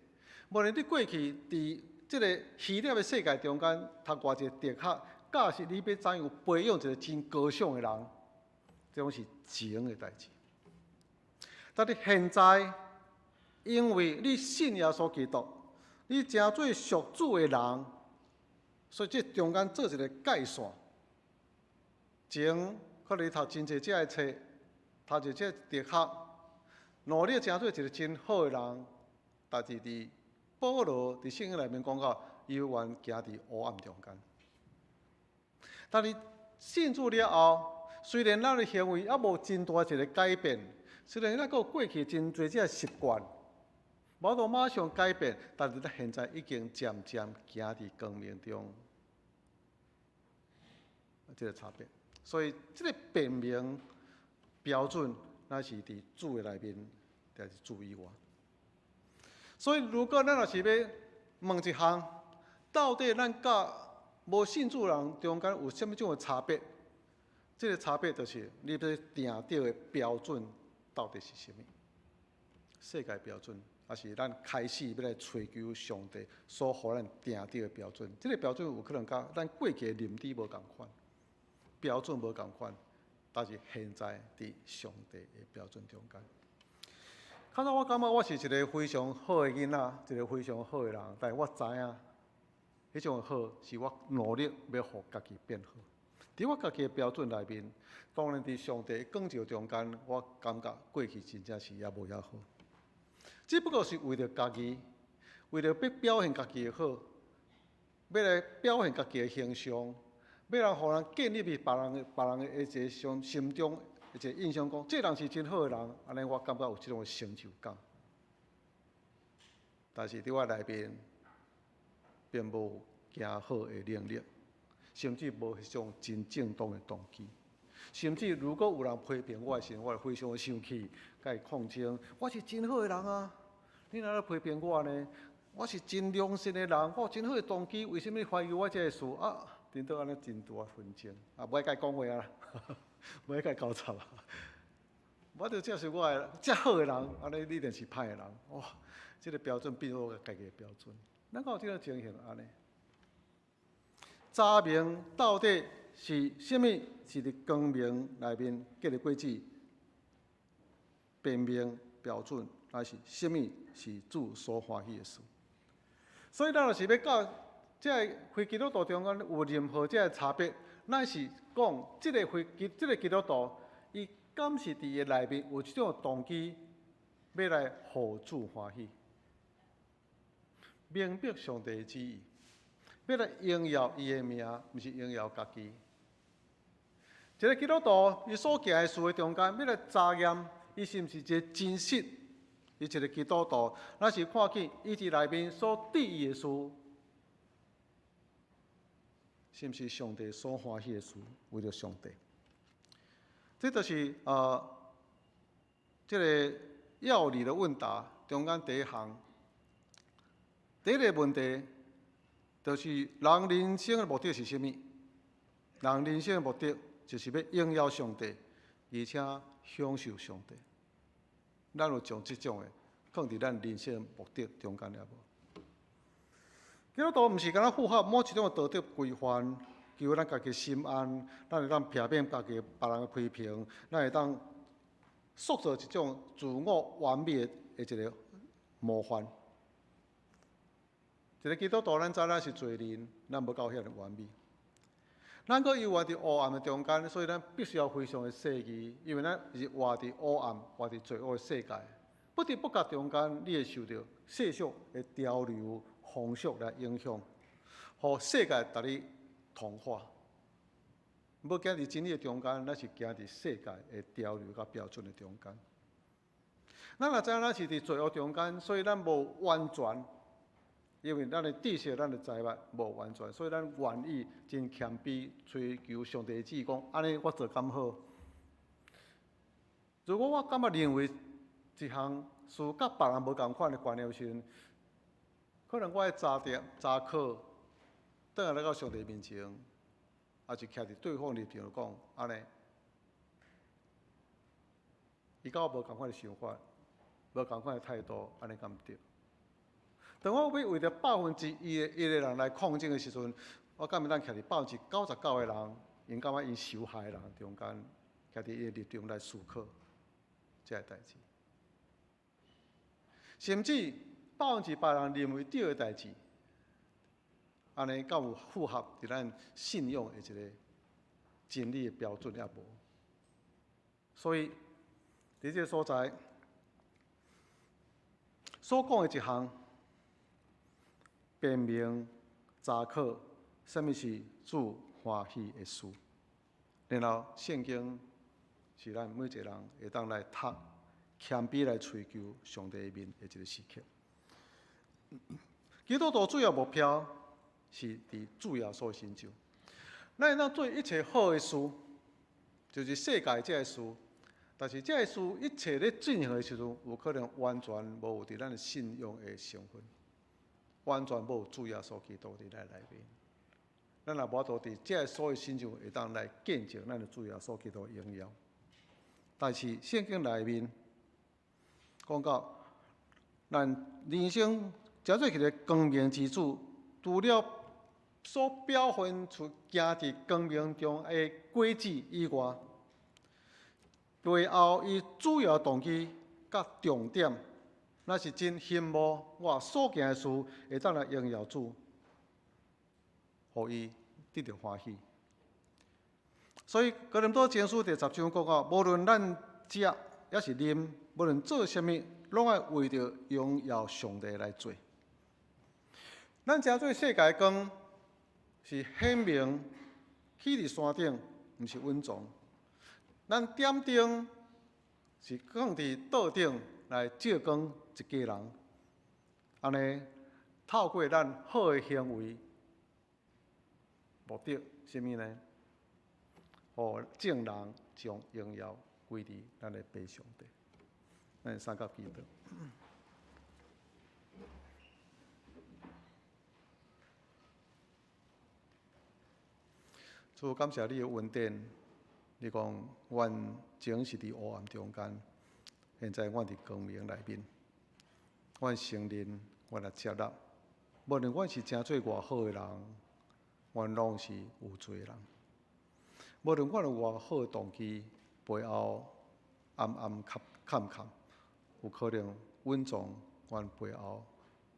無論你過去佇這個虛擬的世界中間讀偌濟哲學，教是你欲怎樣培養一個真高尚的人，這攏是前的代誌。但是現在，因為你信耶穌基督，你成做屬主的人，所以這中間做一個界線。前可能讀真濟這个冊，讀一這哲學，努力成做一個真好的人，但是佇保羅佇聖經內面講到，伊猶原行佇黑暗中間。但是信主了後，雖然咱的行為猶無真大一個改變，雖然咱閣有過去真濟這个習慣，無法度馬上改變，但是咱現在已經漸漸行佇光明中，這個差別。所以，這個辨明標準，乃是佇主的內面，抑是主以外。所以，如果咱若是欲問一項，到底咱佮無信主人中間有啥物種的差別？這個差別就是你欲定著的標準到底是啥物？世界標準，抑是咱開始欲來追求上帝所予咱定著的標準？這個標準有可能佮咱過去的認知無仝款。標準無仝款，但是現在佇上帝的標準中間。較早我感覺我是一個非常好的囡仔，一個非常好的人，但是我知影，彼種好是我努力欲予家己變好。佇我家己的標準內面，當然佇上帝光照中間，我感覺過去真正是也無遐好。只不過是為著家己，為著欲表現家己的好，欲來表現家己的形象，欲來予人建立佇別人的一個心心中一個印象，講這個人是真好的人，按呢我感覺有這種的成就感。但是佇我內面，並無行好的能力，甚至無彼種真正當的動機。甚至如果有人批評我的時陣，我會非常的生氣，共伊抗爭。我是真好的人啊，你哪會批評我呢？我是真良善的人，我有真好的動機，為啥物懷疑我這个事啊？顛倒按呢真大紛爭，啊，無愛共伊講話啊，無愛共伊交插啊。我就這是我的遮好的人，按呢你一定是歹的人。哇，這个標準變做我家己的標準。咱敢有這種情形按呢？查明到底是啥物是佇光明內面結的果子，辨明標準，還是啥物是主所歡喜的事？所以咱若是欲佮這个非基督徒中間有任何這个差別，咱是講這个非基這个基督徒，伊敢是佇伊內面有這種動機，欲來予主歡喜，明白上帝的旨意，欲來榮耀伊的名，毋是榮耀家己。一个基督徒，伊所行的事的中間，欲來查驗伊是毋是一个真實，伊一个基督徒，咱是看見伊佇內面所致意的事，是毋是上帝所歡喜的事？為著上帝，這就是這个要理的問答中間第一項，第一个問題，就是人人生的目的是啥物？人人生的目的就是欲榮耀上帝，而且享受上帝。咱有將這種的放佇咱人生目的中間了無？基督徒毋是干焦符合某一種的道德規範，求咱家己心安，咱會當避免家己別人的批評，咱會當塑造一種自我完美的一個模範。一個基督徒，咱知咱是罪人，咱無夠遐爾完美。咱閣猶原佇黑暗的中間，所以咱必須要非常的細膩，因為咱是活佇黑暗、活佇罪惡的世界，不知不覺中間，你會受著世俗的潮流、風俗來影響，予世界共你同化。無行佇真理的中間，咱是行佇世界的潮流佮標準的中間。咱若知影咱是佇罪惡中間，所以咱無完全。因為咱的知識、咱的才物無完全，所以咱願意真謙卑追求上帝的旨意，講按呢我做敢好。如果我感覺認為一項事佮別人無仝款的觀念時陣，可能我愛查點查考，轉來來到上帝面前，抑是徛佇對方立場講按呢，伊佮我無仝款的想法，無仝款的態度，按呢敢對？當我欲為著1%的一個人來抗爭的時陣，我敢會當徛佇99%的人，𪜶感覺𪜶受害的人中間，徛佇伊的立場來思考這个代誌。甚至100%人認為對的代誌，按呢敢有符合佇咱信仰的一个真理的標準抑無？所以，佇這个所在所講的一項，辨明查考，啥物是主歡喜的事。然後聖經是咱每一個人會當來讀、謙卑來追求上帝的面的一個時刻。基督徒主要目標是佇主耶穌身上。咱會當做一切好的事，就是世界這个事。但是這个事一切咧進行的時陣，有可能完全無有佇咱的信仰的成分。完全無主耶穌基督佇咱內面，咱若無法度佇這个所有身上會當來見證咱的主耶穌基督的榮耀。但是聖經內面講到，咱人生成做一个光明之子，除了所表現出行佇光明中的果子以外，背後伊主要動機佮重點，若是真希望我所行的事會當來榮耀主，予伊得著歡喜。所以哥林多前書第十章講到，無論咱食抑是啉，無論做啥物，攏愛為著榮耀上帝來做。咱成做世界光，是顯明起佇山頂，毋是隱藏。咱點燈是放佇桌頂來照光一家人，按呢透過咱好的行為，目的啥物呢？予眾人將榮耀歸佇咱的父上帝。咱三甲祈禱。主，感謝你的恩典。你講，阮前是佇黑暗中間，現在阮佇光明內面。阮承認，阮也接納，無論阮是成做偌好的人，阮攏是有罪的人。無論阮有偌好的動機，背後暗暗坎坎，有可能隱藏阮背後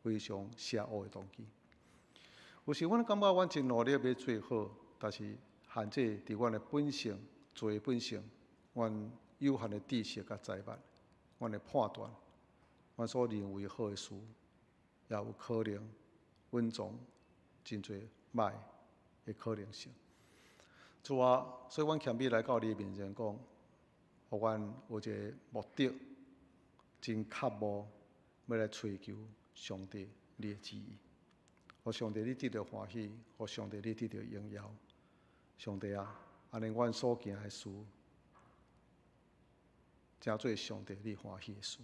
非常邪惡的動機。有時阮感覺阮真努力欲做好，但是限制佇阮的本性、罪本性，阮有限的知識佮才捌，阮的判斷，阮所認為好的事，也有可能隱藏真濟歹的可能性。主啊，所以阮謙卑來到你面前講，予阮有一个目的，真渴慕欲來追求上帝你的旨意，予上帝你得著歡喜，予上帝你得著榮耀。上帝啊，按呢阮所行的事，成做上帝你歡喜的事。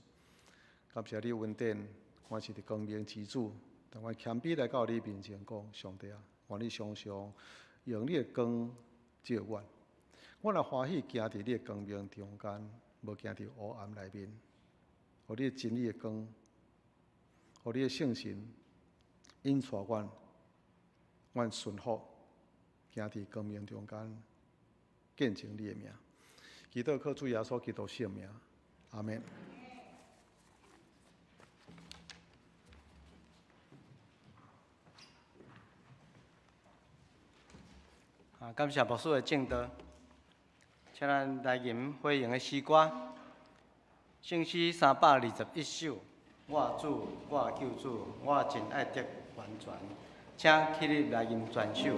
感謝你恩典，阮是佇光明之子，但阮謙卑來到你面前講，上帝啊，願你常常用你的光照阮。阮若歡喜行佇你的光明中間，無行佇黑暗內面。予你的真理的光，予你的聖神引帶阮，阮順服行佇光明中間，見證你的名。祈禱靠主耶穌基督聖名，阿們。啊，感謝牧師的證道，請咱來吟回應的詩歌，聖詩321首，我主，我救主，我真愛得完全，請起立來吟全首。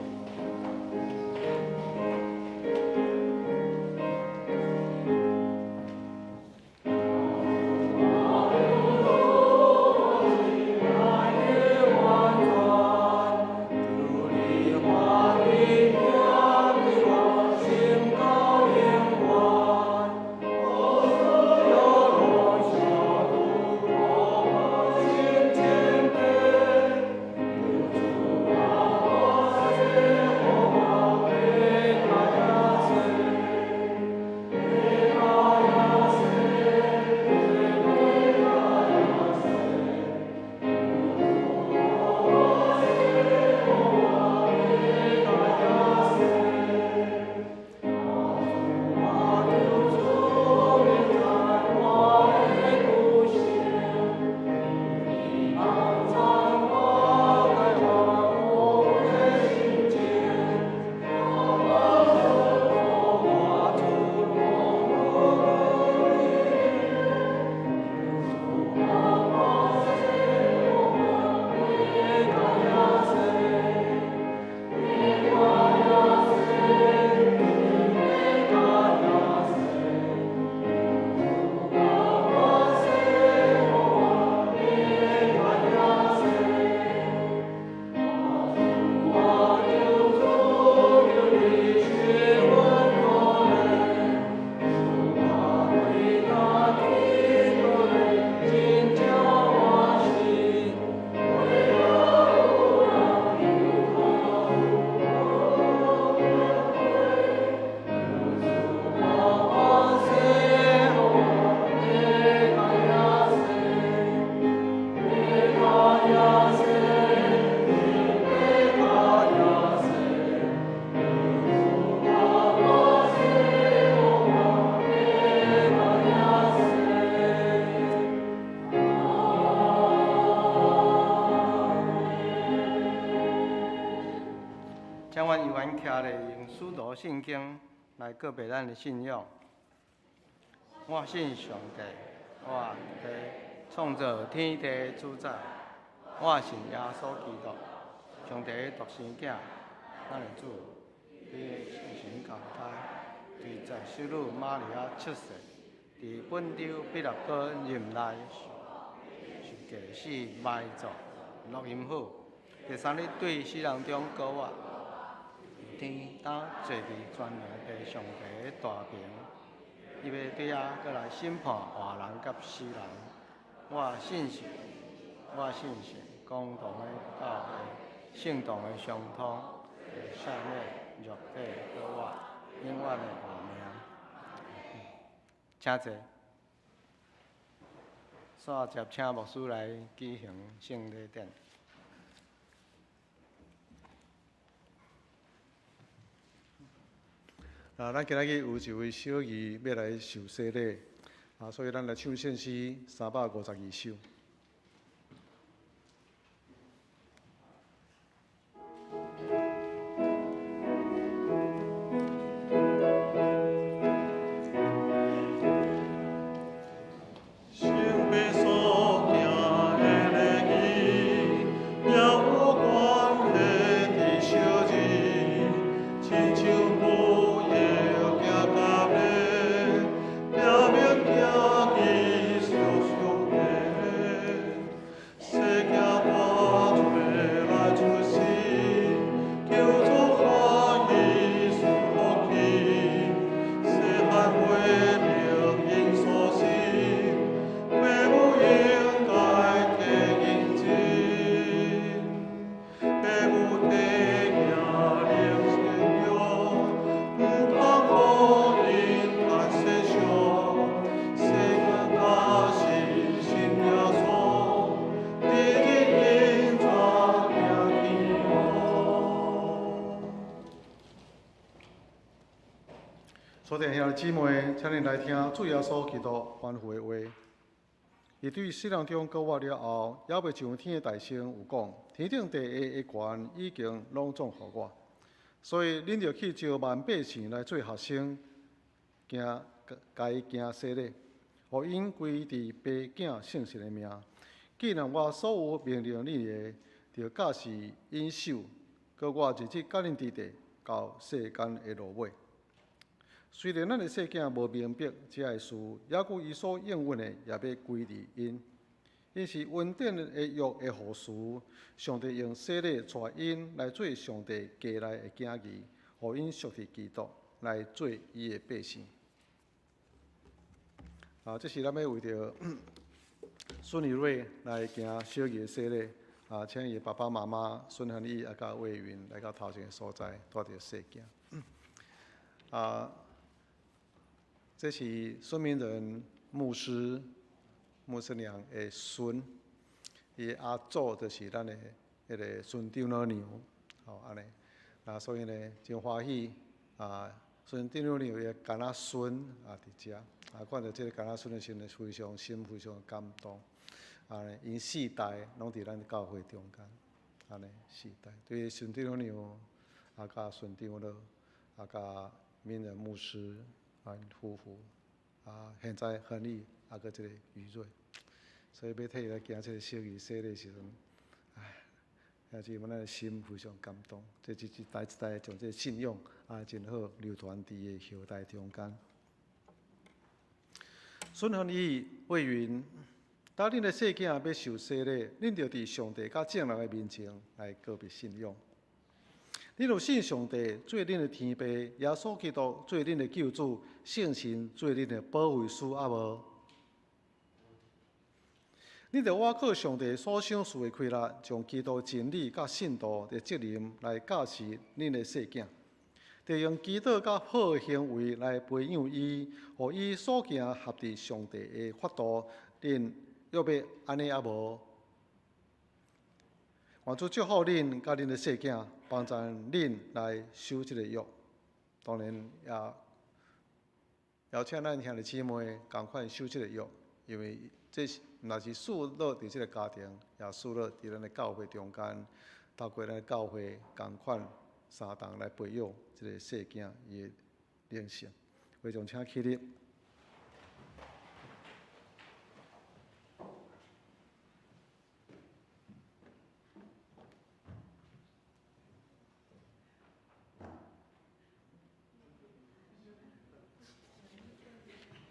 請阮猶原徛咧，用使徒信經來告白咱的信仰。我信上帝，我父創造天地的主宰。我信耶穌基督，上帝的獨生囝，咱的主，伊聖神降胎，對在聖女瑪利亞出世，佇本丟彼拉多任內受架死埋葬，落陰府，第三日對死人中復活，天當坐佇全能的上帝的大爿，伊欲對遐閣來審判活人佮死人。我信神，我信神，公同的教會，聖徒的相通，會赦免肉體的過犯，永遠的活命。請坐。煞接請牧師來舉行聖禮典。啊，咱今仔日有一位小兒欲來受洗禮，啊，所以咱來唱聖詩352首。所弟兄姊妹，請恁來聽主耶穌基督吩咐的話。伊對死人中復活了後，猶未上天的大聲有講：天頂地下的權已經攏總予我，所以恁著去招萬百姓來做學生，行共伊行洗禮，予𪜶歸佇父囝聖神的名。既然我所有命令恁的，著教示𪜶守，閣我日日佮恁佇咧，到世間的落尾。雖然咱的細囝無明白這个事，猶閣伊所應允的也欲歸佇𪜶。𪜶是恩典的約的後嗣，上帝用洗禮帶𪜶來做上帝家內的囝兒，予𪜶屬佇基督來做伊的百姓。啊，這是咱欲為著孫宇瑞來行小兒的洗禮，啊，請伊爸爸媽媽孫恆毅啊，佮魏雲來到頭前的所在，帶著細囝。啊。這是孫明仁牧師、牧師娘的孫，伊的阿祖就是咱的彼个孫長老娘，吼按呢，啊所以呢真歡喜啊，孫長老娘的囡仔孫啊佇遮，啊看著這个囡仔孫的時陣，非常心非常感動，按呢，𪜶四代攏佇咱教會中間，按呢四代，對孫長老娘啊，佮孫長老啊，佮明仁牧師。啊，夫婦啊，現在恆毅啊，閣這个余瑞，所以欲替伊來行這个小儀洗禮時陣，唉，兄姊妹，咱的心非常感動。這一一代一代將這个信仰啊，真好流傳佇伊後代中間。孫恆毅、魏雲，當恁的細囝欲受洗禮，恁著佇上帝佮眾人的面前來告白信仰。恁有信上帝做恁的天父，耶穌基督做恁的救主，聖神做恁的保惠師，抑無？恁著倚靠上帝所賞賜的氣力，將基督真理佮信徒的責任來教示恁的細囝，著用祈禱佮好的行為來培養伊，予伊所行合佇上帝的法度。恁欲欲按呢抑無？願主祝福恁佮恁的細囝，幫助恁來守這个約。當然也邀請咱兄弟姊妹仝款守這个約，因為這是毋但是賜落佇這个家庭，也賜落佇咱的教會中間，透過咱的教會仝款相同來培養這个細囝伊的靈性。會眾請起立。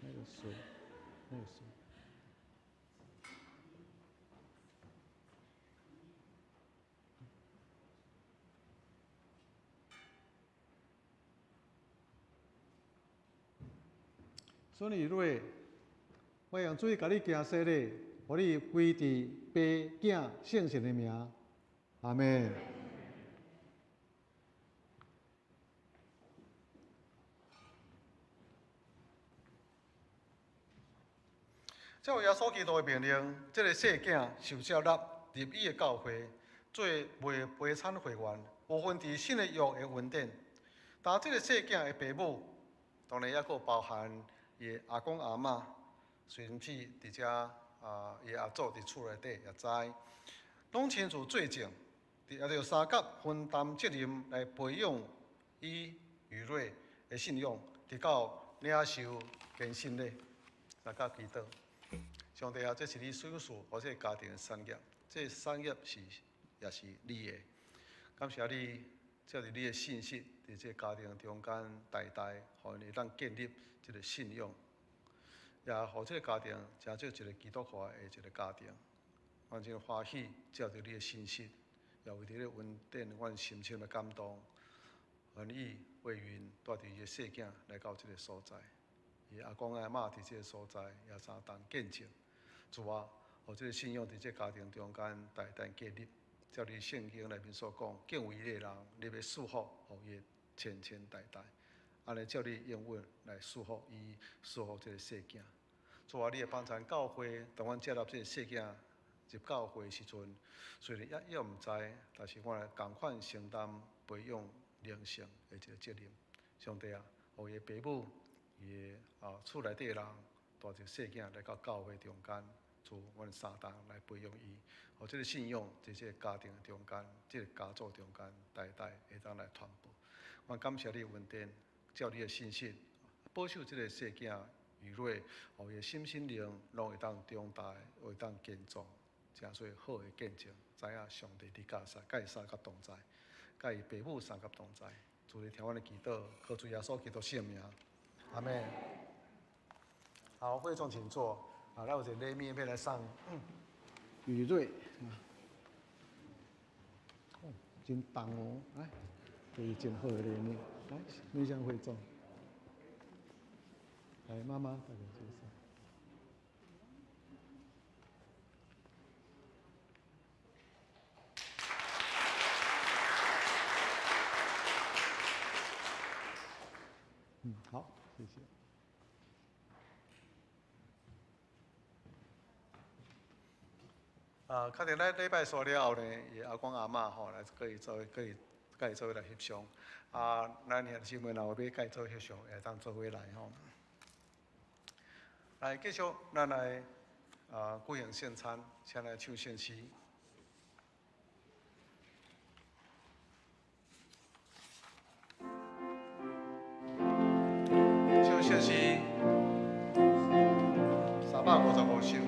那個書，那個書。孫女蕊，我用水共你行洗禮，予你歸佇爸囝聖神的名，阿們。照耶穌基督的命令，這个細囝受接納入伊的教會，做袂陪產會員，有份佇新的約的恩典。但這个細囝的爸母，當然抑閣包含伊的阿公阿嬤，雖然是佇遮啊，伊的阿祖佇厝內底也知，攏親自做證，也著相佮分擔責任來培養伊與蕊的信仰，直到領受堅信禮，相佮祈禱。上帝啊，這是你所賜予這个家庭的產業，這个產業是也是你的。感謝你，借著你的信實，佇這個家庭中間，代代，予𪜶會當建立這個信仰，也予這個家庭成做一個基督化的一個家庭。阮真歡喜，借著你的信實，也為著你的恩典，阮深深的感動。願意為雲帶著伊的細囝來到這個所在，伊阿公阿嬤佇這個所在也相同見證。主啊，予這個信仰佇這個家庭中間代代建立。照你聖經內面所講，敬畏你的人，你欲賜福予伊千千代代。按呢照你應允來賜福伊，賜福這個細囝。主啊，你會幫贊教會，當阮接納這個細囝入教會的時陣，雖然猶猶毋知，但是阮會仝款承擔培養靈性的一個責任。上帝啊，予伊的爸母，伊的啊厝內底的人，帶著細囝來到教會中間，主，阮相同來培養伊，予這個信仰佇這個家庭中間，這個家族中間，代代會當來傳播。阮感謝你的恩典，照你的信實，保守這個細囝雨蕊，予伊的心身靈攏會當長大，會當健壯，成做好的見證，知影上帝佇佮伊佮伊相佮同在，佮伊爸母相佮同在。主你聽阮的祈禱，靠主耶穌基督聖名，阿們。好，會眾請坐。啊，咱有一個禮物欲來送雨蕊，哦，真重哦，來，這是真好的禮物，來，面向會眾，來，媽媽大家介紹。嗯，好，謝謝。啊，確定咱禮拜煞了後呢，伊阿公阿嬤吼來佮伊做，佮伊佮伊做伙來翕相。啊，咱兄弟姊妹若有欲佮伊做翕相，會當做伙來吼。來，繼續，咱來啊舉行聖餐，請來唱聖詩。唱聖詩355首。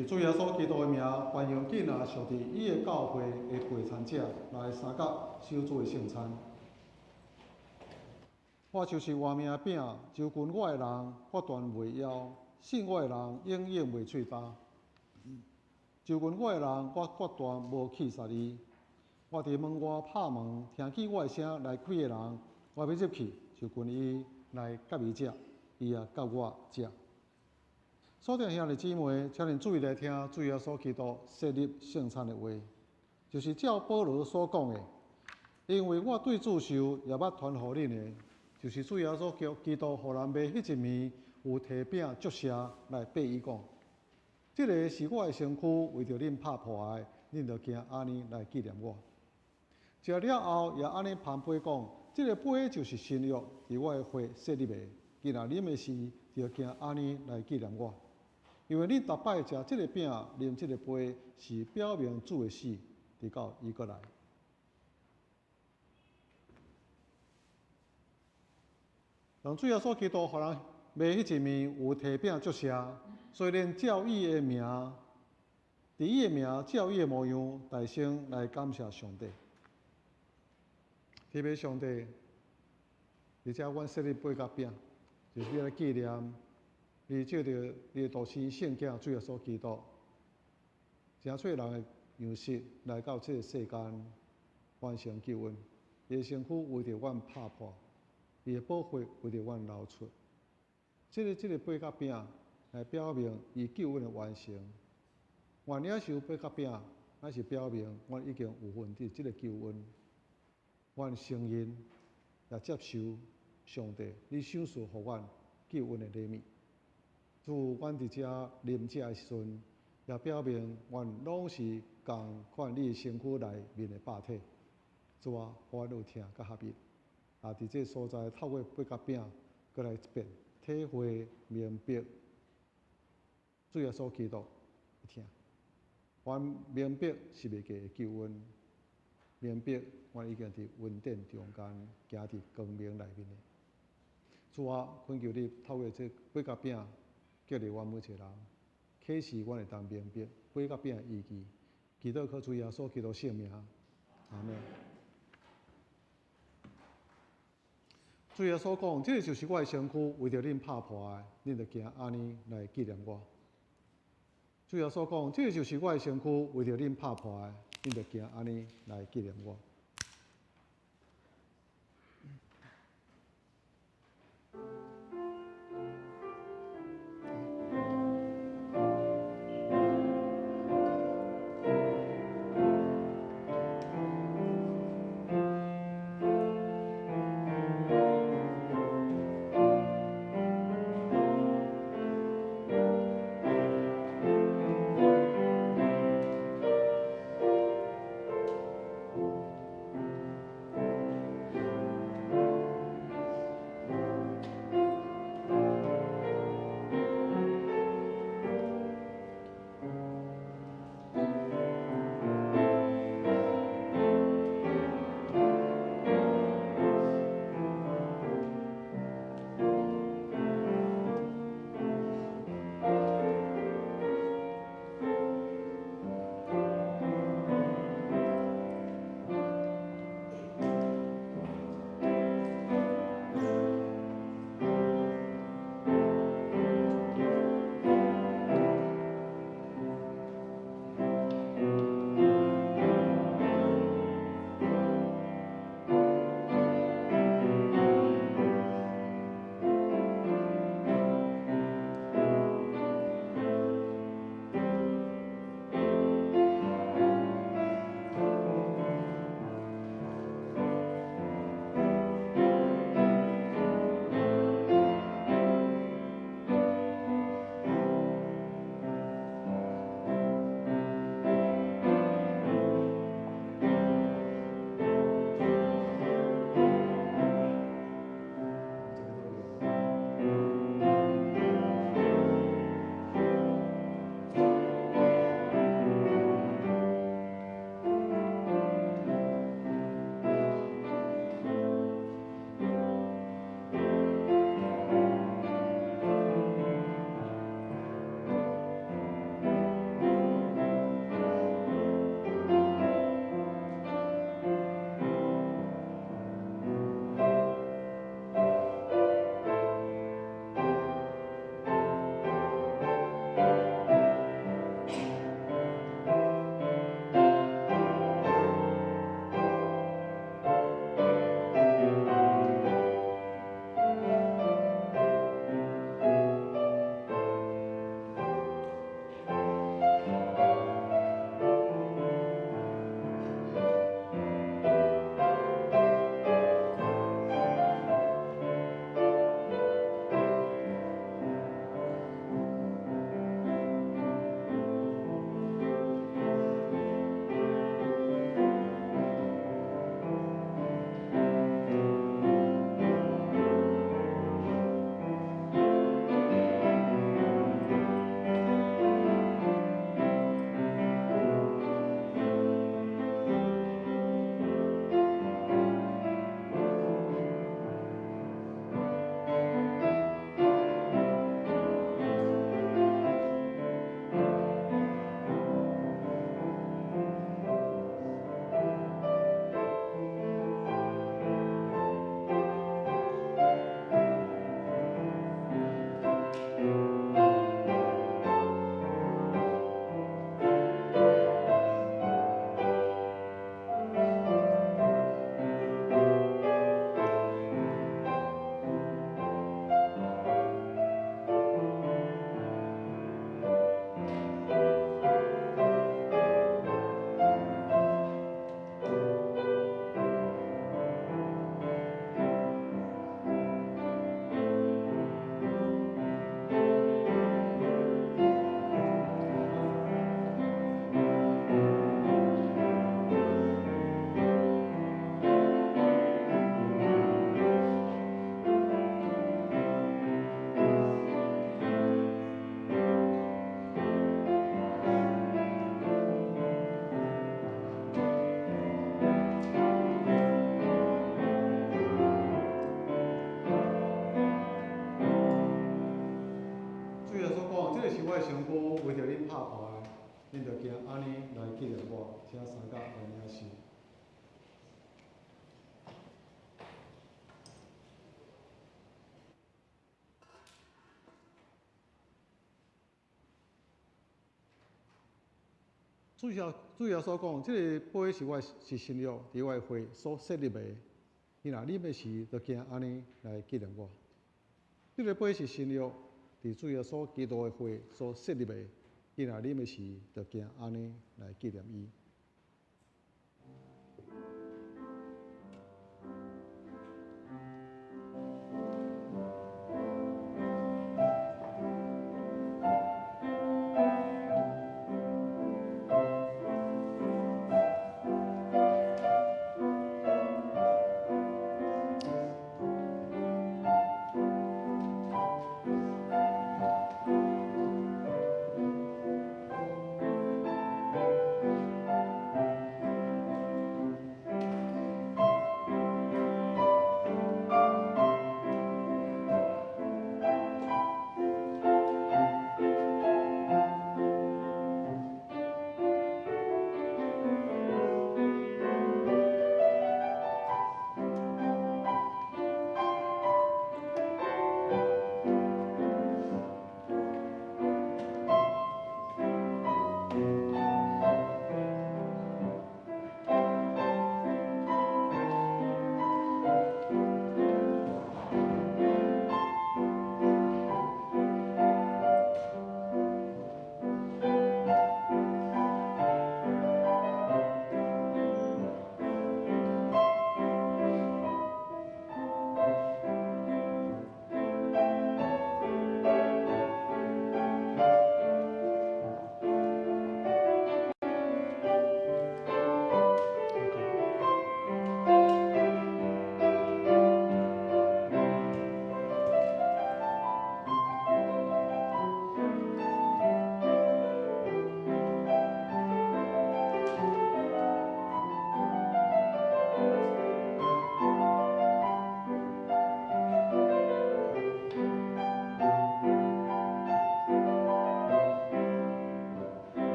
伫主耶穌基督的名，歡迎囝仔上帝伊的教會的陪餐者來相佮守主的聖餐。我就是活命餅，就近我的人，決斷袂枵；信我的人，永遠袂喙焦。就近我的人，我決斷無棄殺伊。我佇門外拍門，聽見我的聲來開的人，我欲入去，就近伊來佮伊食，伊也佮我食。所聽兄弟姊妹，請恁注意來聽主耶穌基督設立聖餐的話，就是照保羅所講的，因為我對主受，也捌傳予恁的，就是主耶穌基督予人賣彼一暝，有提餅祝謝來擘伊講：這个是我的身軀，為著恁拍破的，恁著行按呢來紀念我。食了後，也按呢捧杯講：這个杯就是新約，佇我的血設立的。既然啉的時，著行按呢來紀念我。因為恁逐擺食這个餅、啉這个杯，是表明主的死，直到伊閣來。當主耶穌基督予人賣彼一暝有提餅祝謝，雖然照伊的名，佇伊的名照伊的模樣，大聲來感謝上帝。天父上帝，而且阮設立杯佮餅，就是欲來紀念你藉著你的獨生聖子主耶穌基督，成做人的樣式來到這个世間，完成救恩。伊的身軀為著阮拍破，伊的寶血為著阮流出。這个杯佮餅來表明伊救恩的完成。阮領受杯佮餅，乃是表明阮已經有份佇這个救恩。阮承認也接受上帝你賞賜予阮救恩的禮物。主，阮佇遮啉食的時陣，也表明阮攏是仝款你的身軀內面的肉體。主啊，予阮有疼佮合一。啊，佇這所在透過杯佮餅，閣來一遍體會明白主耶穌基督的疼。阮明白十字架的救恩，明白阮已經佇恩典中間行佇光明內面的。主啊，懇求你透過這杯佮餅，激勵阮每一個人，啟示阮會當明白杯佮餅的意義。祈禱靠主耶穌基督聖名，阿們。主耶穌講：這个就是我的身軀，為著恁拍破的，恁著行按呢來紀念我。主耶穌講：這个就是我的身軀，為著恁拍破的，恁著行按呢來紀念我。為著恁拍破的，恁著行按呢來紀念我，請三甲來領受。主耶穌講，這个杯是我是新約，佇我的血所設立的。你若啉的時，就行按呢來紀念我。這个杯是新約，佇主耶穌基督的血所設立的。你若啉的時，就行按呢來紀念伊。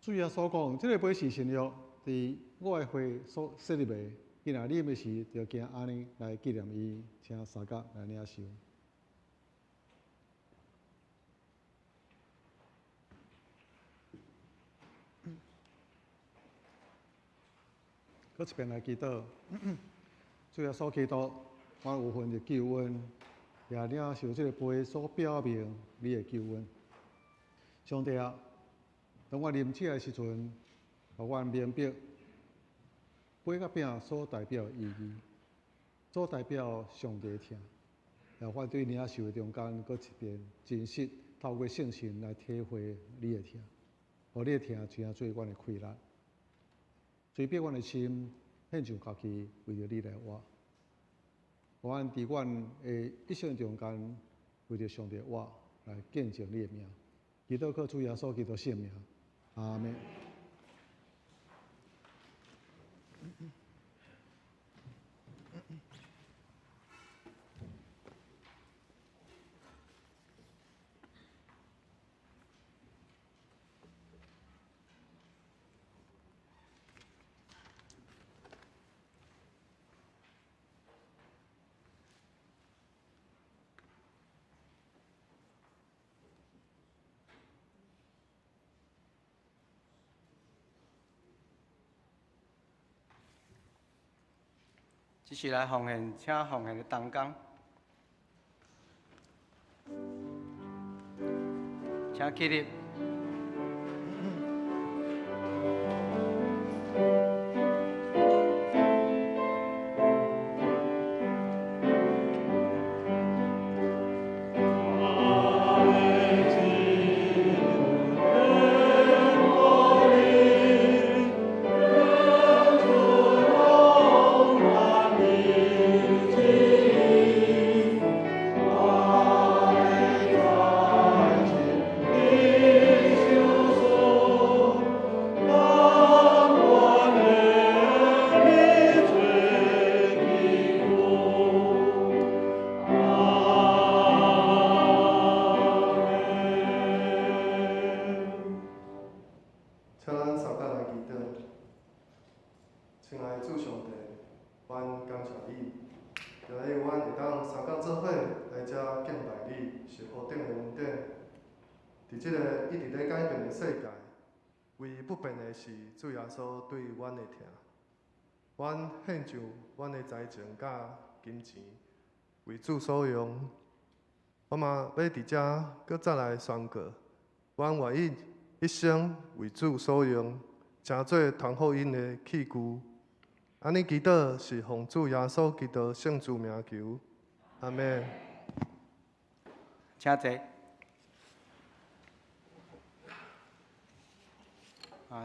主耶穌講，這个杯是新約，佇我的血所設立的。你若啉的時，就行按呢來紀念伊，請三甲來領受。閣一遍來祈禱，主耶穌基督，我有份的救恩，也領受這个杯所表明你的救恩。上帝啊，當我啉這个時陣，予阮明白杯佮餅所代表的意義，所代表上帝的疼，也阮對領受的中間，閣一遍真實透過聖神來體會你的疼，予你的疼真正做阮的氣力，催逼阮的心獻上家己，為著你來活。予阮佇阮的一生中間，為著上帝活來見證你的名。祈禱靠主耶穌基督聖名。阿們。这是来奉献，请奉献的同工，请起立。请咱三甲来祈祷。亲爱的主上帝，阮感谢你，今日阮会当三工做伙来遮敬拜你，是何等的恩典。伫这个一直咧改变的世界，唯一不变的是主耶稣对阮的疼。阮献上阮的才情佮金钱，为主所用。我嘛欲伫遮阁再来宣告，阮愿意一生为主所用，成做传福音的器具。按呢祈祷是奉主耶稣基督圣主名求，阿们。请坐。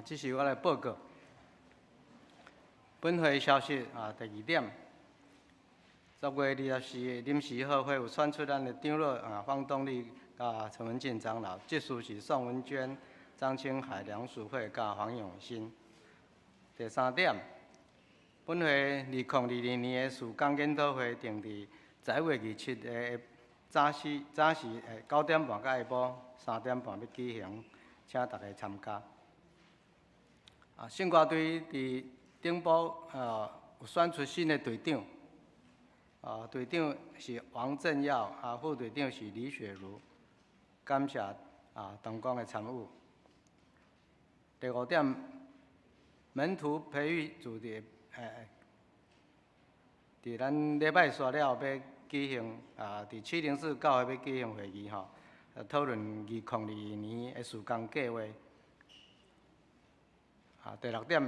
这是我来报告。本会消息，第二点，10月24日临时好会有选出咱的长老方东立佮陈文进长老，执事是宋文娟、张清海、梁淑慧佮黄永新。第三点，本会2022年的事工研讨会定伫11月27日的早时9点半到下晡3点半欲举行，请大家参加。圣歌队伫顶部有选出新的队长，队长是王振耀，副队长是李雪茹，感谢同工的参与。第五点，门徒培育组的，伫咱礼拜煞了后欲举行，伫704教会欲举行会议吼，讨论2022年的事工计划。第六点，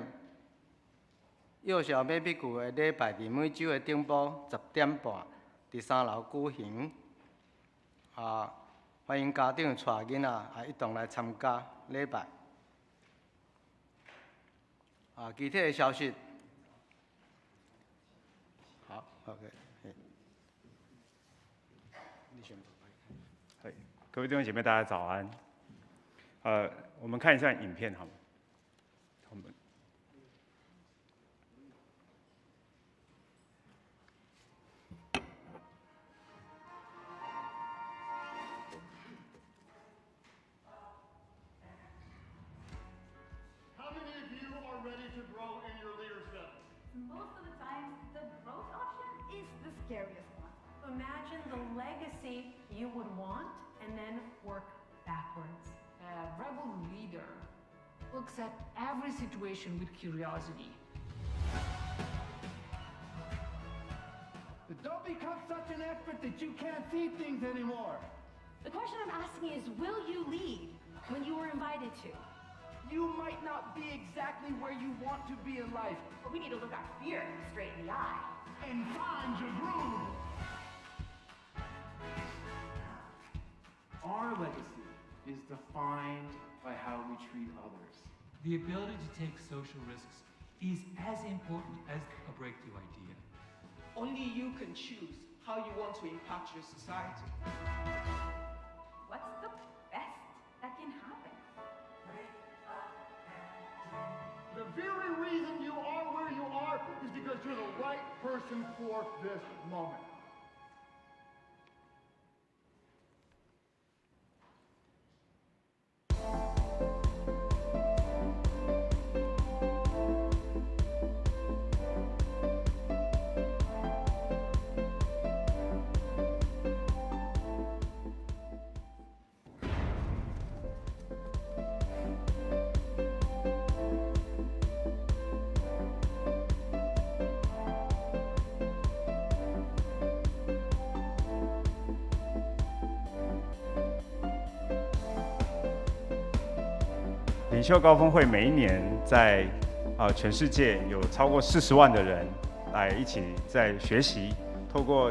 幼小买笔具的礼拜伫每周的顶晡10点半，伫3楼举行。欢迎家长带囡仔一同来参加礼拜。具体的消息。好，OK，嘿。你先。嘿，各位弟兄姐妹，大家早安。我们看一下影片好吗？我们。 How many of you are ready to grow in your leadership? Most of the time, the growth option is the scariest one. Imagine the legacy you would want and then work backwards. A rebel leader looks at every situation with curiosity. But don't become such an expert that you can't see things anymore. The question I'm asking is, will you lead when you are invited to? You might not be exactly where you want to be in life. But we need to look our fear straight in the eye. And find your groove. Our legacy is defined by how we treat others. The ability to take social risks is as important as a breakthrough idea. Only you can choose how you want to impact your society. What's the best that can happen? very reason you are where you are is because you're the right person for this moment. 领袖高峰会每一年在全世界有超过40万的人来一起在学习，透过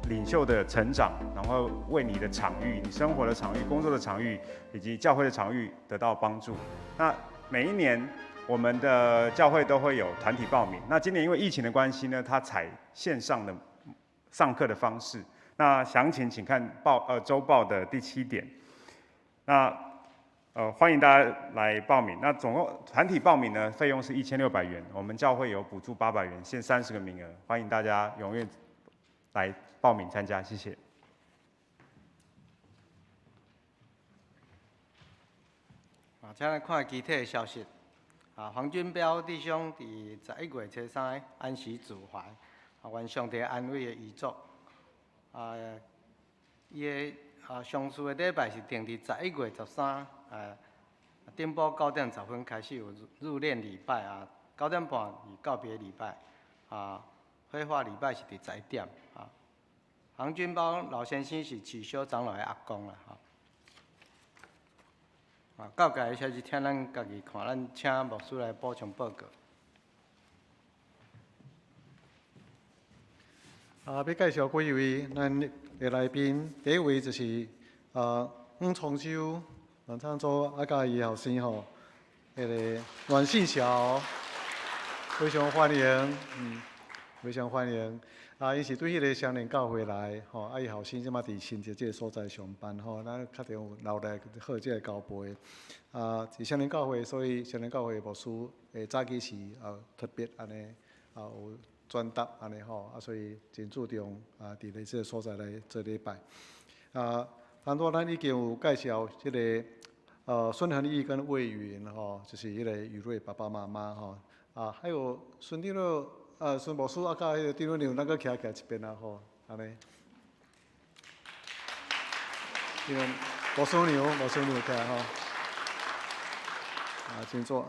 领袖的成长，然后为你的场域、你生活的场域、工作的场域以及教会的场域得到帮助。那每一年我们的教会都会有团体报名。那今年因为疫情的关系呢，它采线上的上课的方式。那详情请看周报的第7点。那欢迎大家来报名。那总共团体报名呢，费用是1600元，我们教会有补助800元，限30个名额，欢迎大家踊跃来报名参加，谢谢。啊，请咱看其他的消息。啊，黄俊彪弟兄伫11月初3安息主怀，啊，愿上帝安慰的遗嘱。啊，伊的丧事的礼拜是定伫11月13，顶晡9点10分开始有入殓礼拜啊，9点半是告别礼拜，啊，火化礼拜是伫11点啊。黄俊彪老先生是取消长老的阿公啦，吼。啊，教界的消息，请咱家己看，咱请牧师来补充报告。啊，欲介绍几位咱的来宾，第一位就是黄崇洲、阮昌洲啊，佮伊后生吼，彼个阮信祥，非常欢迎，非常欢迎。啊，伊是对彼个双连教会来，吼，啊，伊后生这马伫新竹这个所在上班，吼，咱较常有留来好这个交陪。啊，是双连教会，所以双连教会牧师会早起时啊特别按呢啊有转达按呢吼，啊，所以真注重啊，伫咧这个所在来做礼拜。啊，当初咱已经有介绍这个孙恒义跟魏云吼，就是彼个雨瑞爸爸妈妈吼，啊，还有孙长老。啊，孙牧师啊，佮彼个长老娘，咱阁徛起来一边啊吼，按呢。因为牧师娘，牧师娘徛吼。啊，请坐。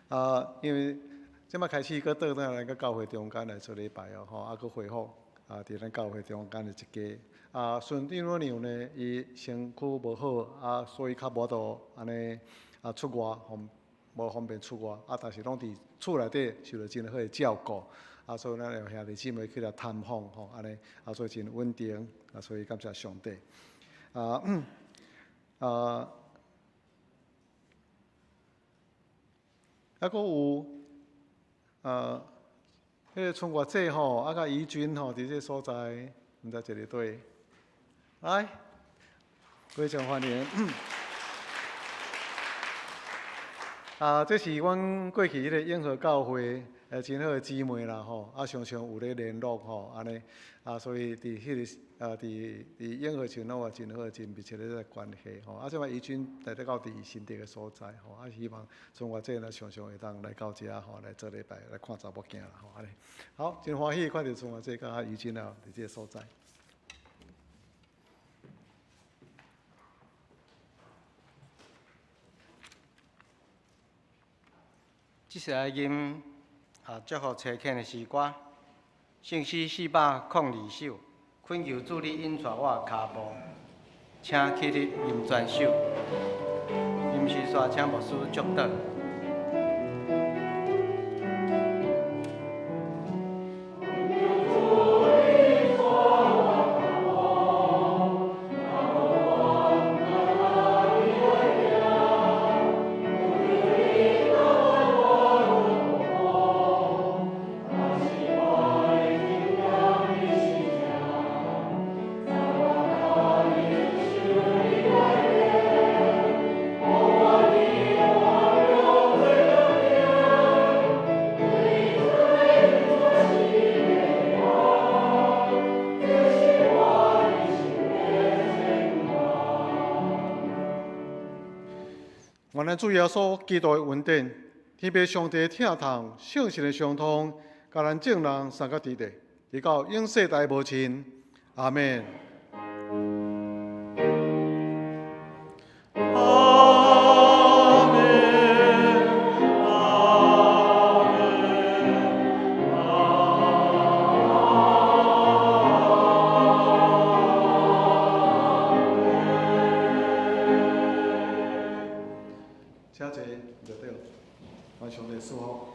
啊，因为这马开始阁倒转来，阁教会中间来做礼拜哦，吼，啊，阁恢复啊，伫咱教会中间的一家。啊，孙长老娘呢，伊身躯无好，啊，所以较无度按呢啊出外，方无方便出外，啊，但是拢伫厝内底受著真好的照顾。啊，所以咱有兄弟姊妹去来探访吼，按呢，啊，所以真稳定，啊，所以感谢上帝。啊，啊，啊，阁有彼个春月姐吼，啊，佮怡君吼，伫这个所在，毋知一个佗，来，非常欢迎。啊，这是阮过去彼个永和教会真好的姊妹啦吼，啊，常常有咧联络吼，按呢，啊，所以伫彼个啊，伫永和村拢有真好、真密切的这个关系吼。啊，这摆怡君来得到伫新竹的所在吼，啊，希望从我这呢常常会当来到遮吼，来做礼拜，来看查某囝啦吼，按呢。好，真欢喜看著从我这佮怡君啊，伫这个所在。这是来吟啊，祝福齐庆的诗歌，圣诗402首，恳求主你引带我的跤步，请起立吟全首。吟诗煞请牧师祝祷。主耶穌基督的恩典，天父上帝的疼痛，聖神的相通，佮咱眾人相佮佇咧，直到永世代無盡。阿們。阿們，阿們，阿們。請坐，就對，願上帝賜福。